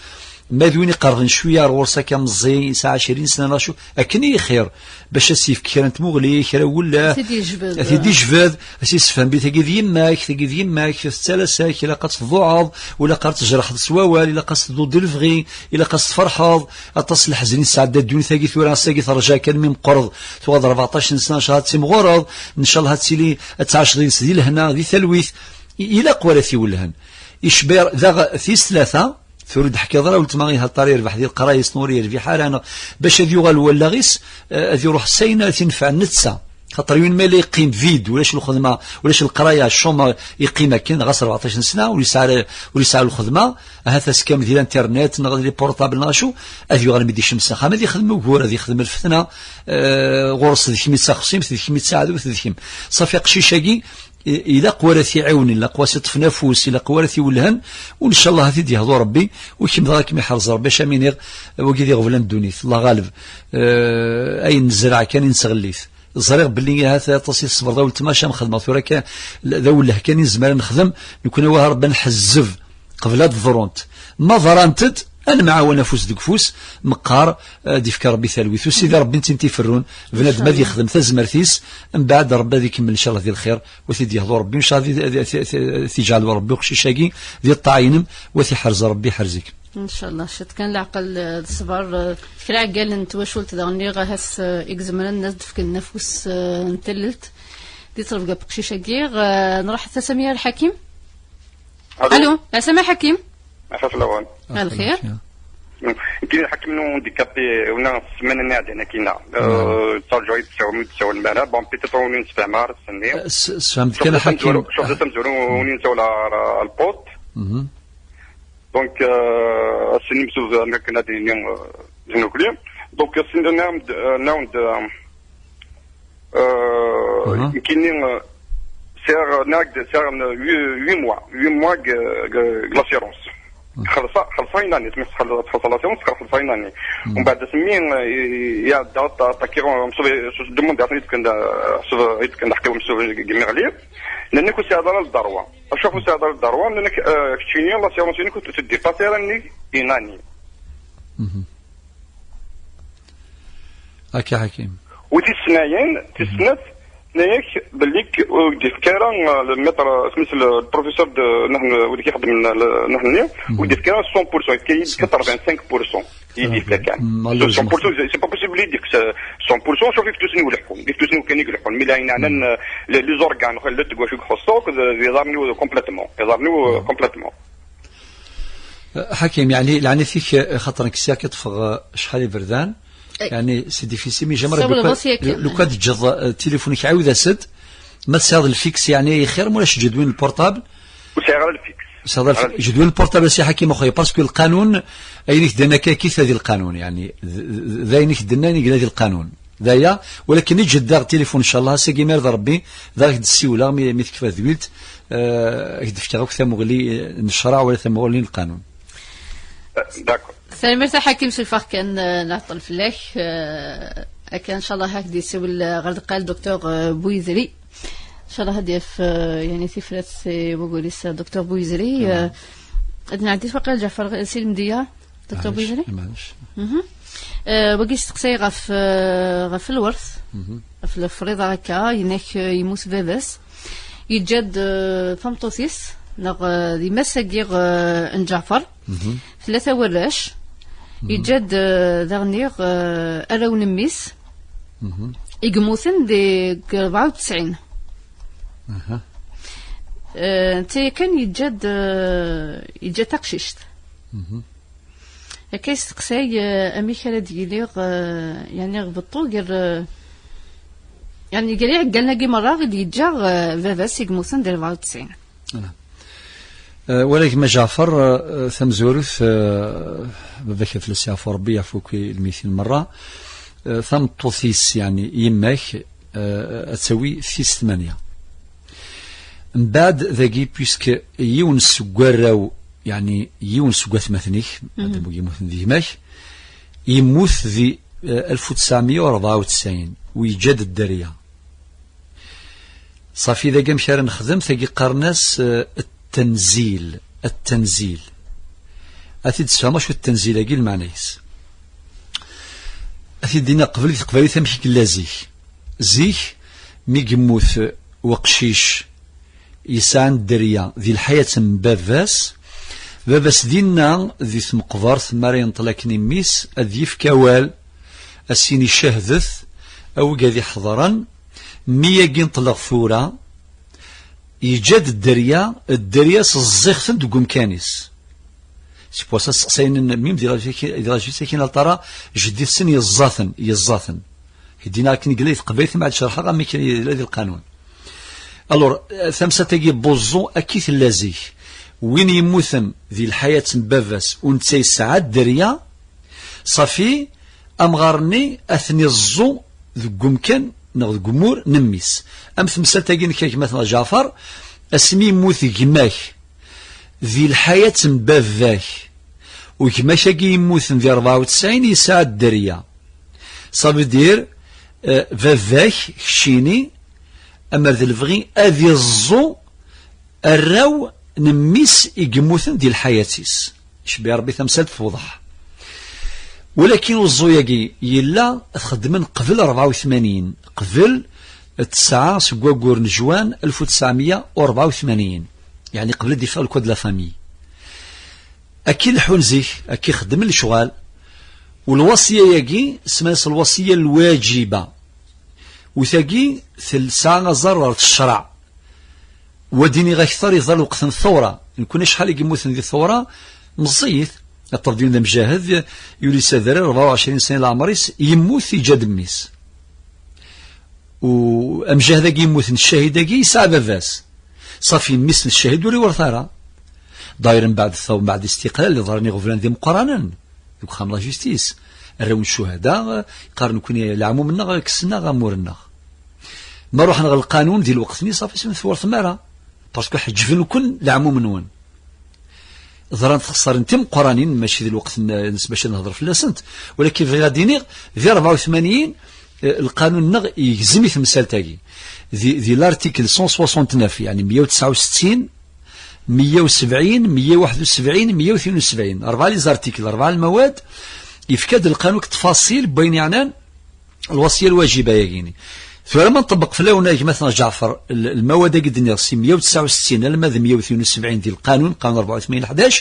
ma d win iqerben cwiya ar ɣur-s akka meẓẓi, yesɛa ɛecrin sna neɣ acu, akken i xir, bac ad s-yefk kra n tmuɣli, kra n welleh, ad t-id-yejbed, ad t-id-yejbed, ad s-yessefhem bi tagi d yemma-k, tagi d yemma-k, tettalas-ak, ilaq ad tḍuɛeḍ, ur ilaq ara tejreḥeḍ s wawal, ilaq ad s-tedduḍ di lebɣi, ilaq ad s-tferḥeḍ. Aṭas n leḥzen i tesɛedda ddunit-agi tura, ass-agi terja kan mi meqqreḍ, tuɣeḍ rbeɛṭac n sna, ncallah ad timɣureḍ, ncallah ad tili, ad tɛiceḍ yid-s di lehna, di talwit. I-, ilaq wara t-iwellhen. Icebba daɣ tis tlata, tura ur d-ḥkiḍ ara weltma iha Ṭari yerbeḥ di leqraya-s, ur yerbiḥ ara, neɣ bac ad yuɣal wallaɣ-is, eh, ad iruḥ s ayen ara t-inefɛen netta. Xaṭer yiwen ma yella yeqqim vide, ulac lxedma, ulac leqraya, chômeur, yeqqim akken, ɣas rbeɛṭac n sna, ur yesɛi ara, ur yesɛi lxedma, ahat ass kamel di l'internet, neɣ di les portables, neɣ acu, ad yuɣal mi d-icem s axxam, ad yexdem ugur, ad yexdem lfetna, eh, ɣur-s d kemm i d taxṣimt, d kemm i d taɛdawt, d kemm. Ṣafi, aqcic-agi, i-, ilaq wara t-iɛiwnen, ilaq wara s-iṭṭfen afus, ilaq wara t-iwellhen, u ncallah ad t-id-yehdu Rebbi, u kemm dɣa ad kem-iḥrez Rebbi, acu am iniɣ, wagi d iɣeblan n ddunit, Allah ɣaleb, eh, ayen nezreɛ kan i nettɣellit. Ẓriɣ belli ahat aṭas i tṣebreḍ a weltma, acu am xedmeɣ tura kan, d awelleh kan i nezmer ad nexdem, nekkni waha Rebbi ad nḥezzeb, qbel ad d-ḍrunt. Ma ḍrant-d, ad nemɛawan afus deg ufus, meqqar, eh, ad d-ifk Rebbi talwit. U Sidi Rebbi netta i t-iferrun, bnadem ad yexdem tazmert-is, mbeɛd Rebbi ad ikemmel ncallah di lxir, u ad t-id-yehdu Rebbi, ncallah ad, ad, ad, ad t-iǧɛel Rebbi uqcic-agi di ṭṭaɛa-inem, u ad t-iḥrez Rebbi, iḥrez-ik. Ncallah, ciṭ kan leɛqel, eh, d ṣṣber, eh, kra iɛeggalen n twacult daɣen niɣ ahat, eh, i izemren ad d-fken afus, eh, n tallelt di ṭṭlebga n uqcic-agi, eh, nruḥ ɣer Samia Lḥakim. Alo. Alo, Asama Ḥakim. Asa fell-awen. Lxir. Nekk d Ḥakim n undicapi, una ssmana-nni iɛeddan akkin-a. Eh, ttarǧuɣ ad d-tsawlem, ur d-tsawlem ara. Bon, peut-être ur nessefham ara ass-nni. Eh, s-, sfehmet kan a Ḥakim. Cuɣ d asamzuru, cuɣ d asamzuru, ur nessawel ara lpust. Mhm. Donc, euh, ass-nni msuz am akken ad d-nini, euh, d nekkni. Donc, ass-nni nniɣ-d, euh, nniɣ-d, euh, Euh, Mhm. Nekkini, euh, sɛiɣ, nniɣ-ak-d, sɛiɣ n-, huit, huit mois, huit mois deg, deg, deg l'assurance. Mhm. Xelṣeɣ, xelṣeɣ une année, txelṣeḍ, txelṣeḍ l'assurance, xelṣeɣ une année. Mhm. Umbeɛd asmi, euh, iɛedda, aṭ-, aṭakiɣ, euh, msuf, s-, demande aṭ-, i d-fkan, euh, msuf, i d-fkan aḥkaw msuf deg, deg Miɣli. Nnan-ak ur tesɛiḍ ara le droit. Acu ur tesɛiḍ ara le droit, nnan-ak, euh, keččini, l'assurance-inek ur t-, ur teddipasi ara nnig une année. Mhm. Akka Ḥakim. U tis tnayen, tis snat, tenna-yak belli k-, ur d-yefki ara, euh, le maître, euh, isem-is le professeur de, nahn, wi d-ixeddmen le, nahni, ur d-yefki ara cent pour cent, yefka-yi-d quatre-vingt-cinq pour cent. I d-yefka kan. Mm, malheureusement. Cent pour cent, c'est, c'est pas possible, i d-yefk cent pour cent, sauf iftusni uleḥḥun. Iftusni kan i ileḥḥun. Mi la yeɛnan, euh, les, les organes, la deg wacu i ixuṣṣ akk, d, d iḍarren-iw complètement. Iḍarren-iw, euh, complètement. Ḥakim, yeɛni, leɛnat-ik, eh, xaṭer nekk sɛiɣ-k ṭṭfeɣ, eh, acḥal iberdan. Eh. Yeɛni, c'est difficile, mais j'aimerais, Sawleḍ-as yakan. Lukan teǧǧeḍ, eh, tilifun-ik, ɛiwed-as-d. Ma tesɛiḍ lfiks, yeɛni, xir, ma ulac jedwin lportabl. Ur sɛiɣ ara lfiks. Ur sɛiɣ ara lfiks. Jedwin lportabl, a si Ḥakim, axuya, parce que lqanun, ayen i k-d-nnan akka, akka i d lqanun, yeɛni, d, d, d ayen i k-d-nnan i yella di lqanun. D aya, walakin eǧǧ-d daɣ tilifun, ncallah, ass-agi, ma irḍa Rebbi, daɣ ak-d-ssiwleɣ, mi, mi tekfa tedwilt, eh, ak-d-fkeɣ akk tamuɣli, eh, n ccreɛ wala tamuɣli n lqanun. Eh, d'accord. Tanemmirt a Ḥakim, sulfeɣ kan, eh, nɛeṭṭel fell-ak, eh, akken ncallah ad ak-d-yessiwel, eh, ɣer deqqal Docteur, eh, Buyizri. Ncallah ad d-yaf, eh, yeɛni tifrat i waggur-is, eh, Docteur Buyizri. Eh, ad nɛeddi waqila Ǧaɛfar, eh, si Lemdiya. Docteur Bouizri? Maɛlic. Mhm. Eh, wagi yesteqsay ɣef, eh, ɣef lwert, ɣef lefriḍa akka, yenna-k, eh, yemmut baba-s, yeǧǧa-d, eh, tameṭṭut-is, neɣ, eh, d yemma-s-agi, eh, n Ǧaɛfar, tlata warrac, yeǧǧa-d, eh, daɣen, eh, arraw n mmi-s, i yemmuten deg rebɛa u tesɛin. Eh, netta yakan yeǧǧa-d, eh, yeǧǧa-d taqcict. Akka yesteqsay, eh, amek ara d-yili, eh, yeɛni, beṭṭu gar, eh, yeɛni, gar iɛeggalen-agi merra i d-yeǧǧa, eh, baba-s i yemmuten di rebɛa u tesɛin. Voilà. Eh, wala gma Ǧaɛfar, eh, tamezwarut, eh, baba-k ad fell-as yeɛfu Rebbi, yeɛfu akk i lmeytin merra. Eh, tameṭṭut-is, yeɛni, yemma-k, eh, ad tawi tis tmanya. Mbeɛd dagi, puisque yiwen seg warraw, yeɛni yiwen seg watmaten-ik, Adem u yemmuten d gma-k, yemmut di, eh, alef u tesɛemya u rebɛa u tesɛin, u yeǧǧa-d dderya. Ṣafi, dagi amek ara nexdem? Tagi qqaren-as, eh, التنزيل. التنزيل. Ad t-id-sfehmeɣ acu التنزيل-agi lmeɛna-is. Ad t-id-iniɣ qbel di teqbaylit amek i yella zik. Zik, mi yemmut weqcic yesɛan dderya di lḥayat n baba-s, baba-s dinna di tmeqbert, mi ara yenṭel akken i mmi-s, ad yefk awal, ad s-yini cehdet, a wigad iḥeḍren, mmi-agi nṭleɣ tura, yeǧǧa-d dderya, dderya-s ẓẓiɣ-ten deg umkan-is. C'est pour ça sseqsayen mmi-m di la vie-, di la vie-s akin, Altara, jeddi-tsen yeẓẓa-ten, yeẓẓa-ten. K-d-iniɣ akken i yella i teqbaylit, ma ad cerḥeɣ amek yella di lqanun. Alors, eh, tamsalt-agi n wuẓẓu, akka i tella zik. Win yemmuten di lḥayat n baba-s, u netta yesɛa dderya, ṣafi, amɣar-nni ad ten-iẓẓu deg umkan neɣ deg umur n mmi-s. Am temsalt-agi-inek a gma-tneɣ Ǧaɛfar, asmi yemmut gma-k di lḥayat n baba-k, u gma-k-agi yemmuten di rebɛa u tesɛin yesɛa dderya. Ça veut dire, eh, baba-k, keččini, amer d lebɣi ad iẓẓu arraw n mmi-s i yemmuten di lḥayat-is. Icebbi Rebbi tamsalt tewḍeḥ. Walakin uẓẓu-agi yella txeddmen qbel rebɛa u tmanyin, qbel tesɛa seg waggur n Jwan alef u tesɛemya u rebɛa u tmanyin, yeɛni qbel ad d-iffeɣ le code de la famille. Akka i leḥḥun zik, akka i xeddmen lecɣal. U lwaṣya-agi, semman-as lwaṣya lwaǧiba. U tagi, tesɛa aẓar ɣer ccreɛ. Wa d-iniɣ akter, iḍal lweqt n thura. Nekkni acḥal i yemmuten di thura, meẓẓiyit. Aṭṭaf d yiwen d amjahed, yuli s adrar, rebɛa u ɛecrin sna leɛmer-is, yemmut, yeǧǧa-d mmi-s. U amjahed-agi yemmuten, ccahid-agi, yesɛa baba-s. Ṣafi, mmi-s n ccahid ur iwṛet ara. D'ailleurs, mbeɛd, mbeɛd istiqlal, iḍran iɣeblan d imeqqranen deg uxxam n la justice. Arraw n ccuhada, qqaren nekkni leɛmum-nneɣ, kksen-aɣ amur-nneɣ. Ma ruḥen ɣer lqanun di lweqt-nni, ṣafi, smi twertem ara, parce que ḥeǧben-ken leɛmum-nwen. Ḍrant txeṣṣarin timeqqranin, mačči di lweqt n-, nnes bac ad nehḍer fell-asent, walakin bɣiɣ ad d-iniɣ, di rebɛa u tmanyin, eh, lqanun-nneɣ yegzem i temsalt-agi. Di, di l'article cent soixante-neuf, yeɛni meyya u tesɛa u settin, meyya u sebɛin, meyya u waḥed u sebɛin, meyya u tnin u sebɛin, rebɛa les articles, rebɛa lmawad, yefka-d lqanun deg ttfaṣil n wayen yeɛnan lwasiya lwajiba-yagini. Tura ma nṭebbeq fell-awen, a gma-tneɣ Ǧaɛfer, l-, lmawad-agi d-nniɣ si meyya u tesɛa u settin alamma d meyya u tnin u sebɛin di lqanun, qanun rebɛa u tmanyin ḥdac,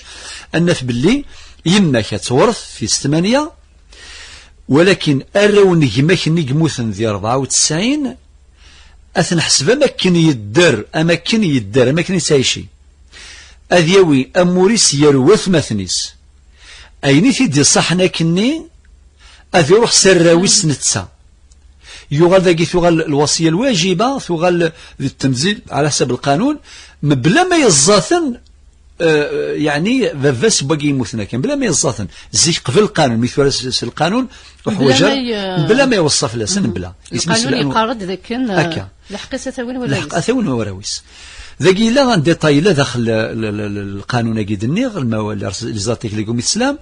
ad naf belli yemma-k ad tewret tis tmanya, walakin arraw n gma-k-nni yemmuten di rebɛa u tesɛin, ad ten-ḥseb am akken yedder, am akken yedder, am akken yettɛici. Ad yawi amur-is gar watmaten-is. Ayen i t-id-iṣaḥen akkenni, ad iruḥ s arraw-is netta. Yuɣal dagi tuɣal lwasiya lwajiba, tuɣal d ttemzil ɛla ḥsab lqanun, mebla ma yeẓẓa-ten, eh, yeɛni baba-s n wagi yemmuten akken, mebla ma yeẓẓa-ten. Zik qbel lqanun, mi tura s, s lqanun, uḥwaǧ ara, mebla ma iweṣṣa fell-asen, mebla. Isem-is lqanun lqanun. Yeqqar-d dakken, eh, akka. Lḥeqq-is ad t-awin warraw-is. Lḥeqq ad t-awin warraw-is. Dagi yella un détail yella daxel, eh, l-, l-, l-, lqanun-agi d-nniɣ, lmawa-, les articles deg umislam,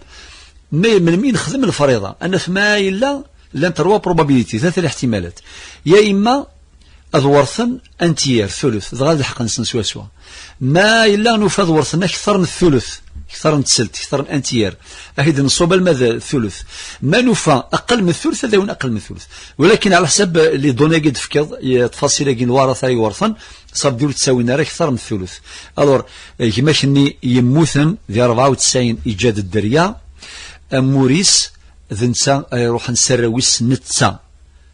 ma melmi nexdem lefriḍa, ad naf ma yella, llant rwa probabilités, tlata leḥtimalat. Ya imma ad werten un tiers, thuluth, dɣa d lḥeqq-nsen swaswa. Ma yella nufa ad werten akter n thuluth, akter n tselt, akter n un tiers, ad t-id-nṣub alma d thuluth. Ma nufa aqal n thuluth, ad awin aqal n thuluth. Walakin ɛla ḥsab, eh, les données-agi d-tefkiḍ, eh, ttfaṣil-agi n lwaṛat ay werten, ṣafi ur ttawin ara akter n thuluth. Alors, eh, gma-k-nni yemmuten di rebɛa u tesɛin, iǧǧa-d dderya, amur-is d netta ay iruḥen s arraw-is netta.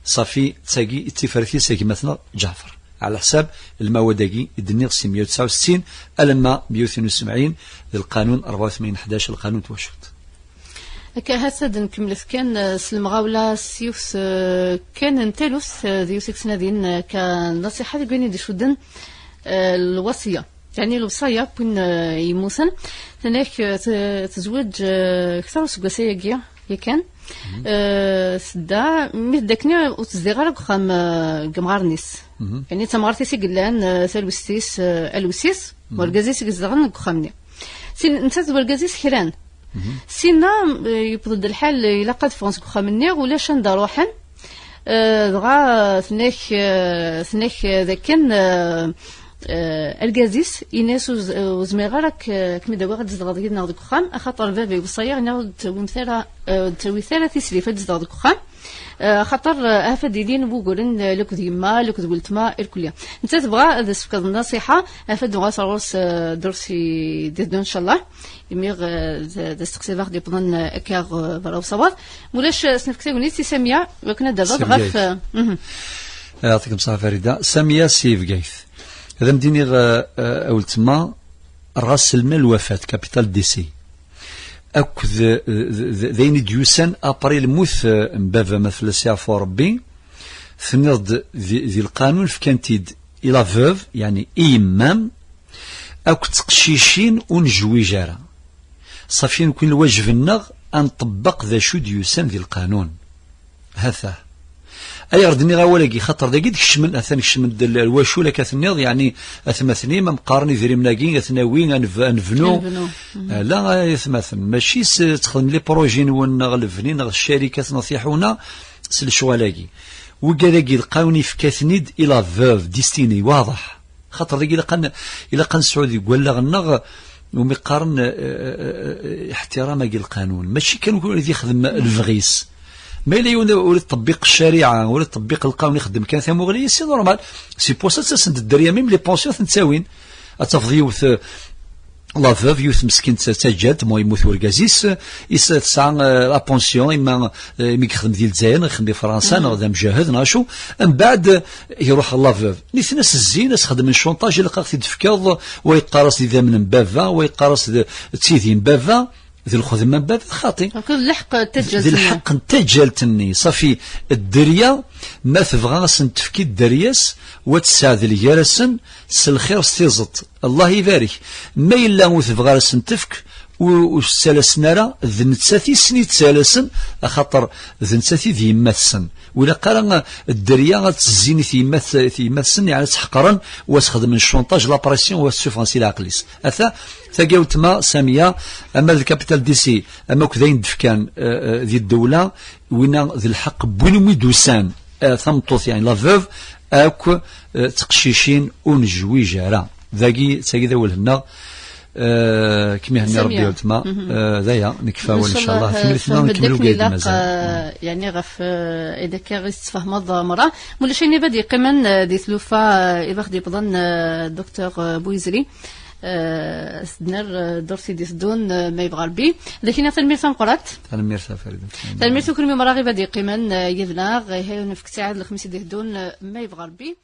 Ṣafi, d tagi i d tifrat-is a gma-tneɣ Ǧaɛfer. Ɛla ḥsab lmawad-agi i d-nniɣ si meyya u tesɛa u settin alamma meyya u tnin u sebɛin d lqanun rebɛa u tmanyin ḥdac, lqanun n twacult. Akka, ahat ad nkemmlet kan, eh, s lemɣawla s yiwet, eh, kan n taluft, eh, d yiwet i yettnadin, eh, akka nasiḥa deg wayen i d-icudden, eh, lwasiya. Yeɛni lewṣaya n win, eh, yemmuten. Tenna-k, eh, te-, tezweǧ, eh, kter useggas ayagi, yakan. Eh, tedda, mi tedda akken ur tezdiɣ ara deg uxxam, eh, deg yemɣaren-is. Yeɛni d tamɣart-is i yellan, eh, talwest-is, eh, alwes-is, wergaz-is i izedɣen deg uxxam-nni. Sin, nettat d wergaz-is kran. Sinna, eh, yewweḍ-d lḥal, eh, ilaq ad ffɣen seg uxxam-nni, ulac anda ruḥen. Eh, dɣa, eh, tenna-k, eh, tenna-k, eh, dakken, eh, eh, argaz-is, yenna-yas, "Ur z-, ur zmireɣ ara ad k-, ad kem-id-awiɣ ad tzedɣeḍ yid-neɣ deg uxxam, axaṭer baba iweṣṣa-yaɣ, yenna ur d-tawimt ara, eh, ur d-tawit ara tislit ad tzedɣeḍ deg uxxam. Eh, axaṭer, eh, ahat ad d-ilin wuguren, eh, akked yemma, akked weltma, irkelli." Nettat tebɣa ad as-tefkeḍ nasiḥa, ahat ad nuɣal ɣer ɣur-s, eh, ddurt i d-iteddun, ncallah. Imi, eh, d, d asteqsi bɣiɣ d-yewwḍen, eh, akka, eh, berra usawaḍ. Mulac, eh, s-nefk tagnit i Samia, wakken ad d-terreḍ ɣef, eh, mhm. Yeɛṭikem ṣṣeḥḥa Farida. Samia si Bgayet. Ad am-d-iniɣ, eh, eh, a weltma, ɣas lmal lwafat, capital décès, akked, eh, d, d, d ayen i d-yusan après lmut, eh, n baba, ma fell-as yeɛfu Rebbi, tenniḍ-d di, di lqanun fkan-t-id i la veuve, yeɛni i yemma-m, akked teqcicin ur nejwij ara. Ṣafi, nekni lwajeb-nneɣ ad nṭebbeq d acu d-yusan di lqanun. Hatah. Ayɣer d-nniɣ awal-agi? Xaṭer dagi d-kecmen, atan kecmen-d l-, lwacul, akka tenniḍ, yeɛni atmaten-im am qqaren idrimen-agi, ad ten-awi, ad neb-, ad nebnu. Ad nebnu. Mhm. Ala, ay atmaten, mačči s, ad txedmem les projets-nwen neɣ lebni neɣ ccarikat neɣ tiḥuna s lecɣal-agi. Wigad-agi lqanun yefka-ten-id i la veuve, destinée, waḍeḥ. Xaṭer dagi ilaq ad n-, ilaq ad nesɛu deg wallaɣ-nneɣ umi qqaren, eh, eh, eh, eh, iḥtiram-agi lqanun. Mačči kan ur yexdem lebɣi-s. Ma yella yiwen ur iṭebbiq ccariɛa, ur iṭebbiq lqanun, ixeddem kan tamuɣli, c'est normal. C'est pour ça ttasen-d dderya, même les pensions ad ten-ttawin. Ad tafeḍ yiwet, eh, la veuve, yiwet meskint d taǧǧalt, mo yemmut urgaz-is, is tesɛa, eh, la pension, imma, eh, imi yexdem di Lezzayer, neɣ yexdem di Fransa, neɣ d amjahed, neɣ acu, mbeɛd, eh, iruḥ ɣer la veuve. Nitni as-zzin, as-xedmen chantage, ilaq ad ɣ-t-id-tefkeḍ, wa yeqqar-as d idammen n baba, wa yeqqar-as d, d tidi n baba, d lxedma n baba, xaṭi. Donc, d lḥeqq n taǧǧalt-nni. D lḥeqq n taǧǧalt-nni. Ṣafi, dderya, ma tebɣa ad sen-tefk i dderya-s, wa tesseɛdel gar-asen s lxir s tiẓeṭ. Allah ibarek. Ma yella ur tebɣa ara ad sen-tefk, ur ttalasen ara, d nettat i sen-yettalasen, axaṭer d nettat i d yemma-tsen. Ur ilaq ara dderya ad tezzinit yemma-tsen, yeɛni ad tt-ḥeqren, u ad s-xedmen cunṭaj, la pression, u ad s-ssufɣen si leɛqel-is. Ata tagi weltma Samiya, ama d lkapital disi, ama akk d ayen d-fkan di ddewla, winna d lḥeqq n win umi d-usan, tameṭṭut, yeɛni la veuve, akk d teqcicin ur nejwij ara. Dagi d tagi d awal-nneɣ. Kmihen ni Rebbi weltma. D aya nekfa awal, ncallah timlit-nneɣ nkemmel wigad mazal. Yeɛni ɣef ayen akka i s-tfehmeḍ merra, mulac ayen i bad yeqqimen di tlufa i ɣ-d-yewwḍen, docteur Bouizri, s-d-nerr ddurt i d-iteddun, ma yebɣa Rebbi. D akina, tanemmirt tameqqrant. Tanemmirt a Farid. Tanemmirt i kunwi merra i bad yeqqimen yid-neɣ, ihi nefk ttiɛad lexmis i d-iteddun, ma yebɣa Rebbi.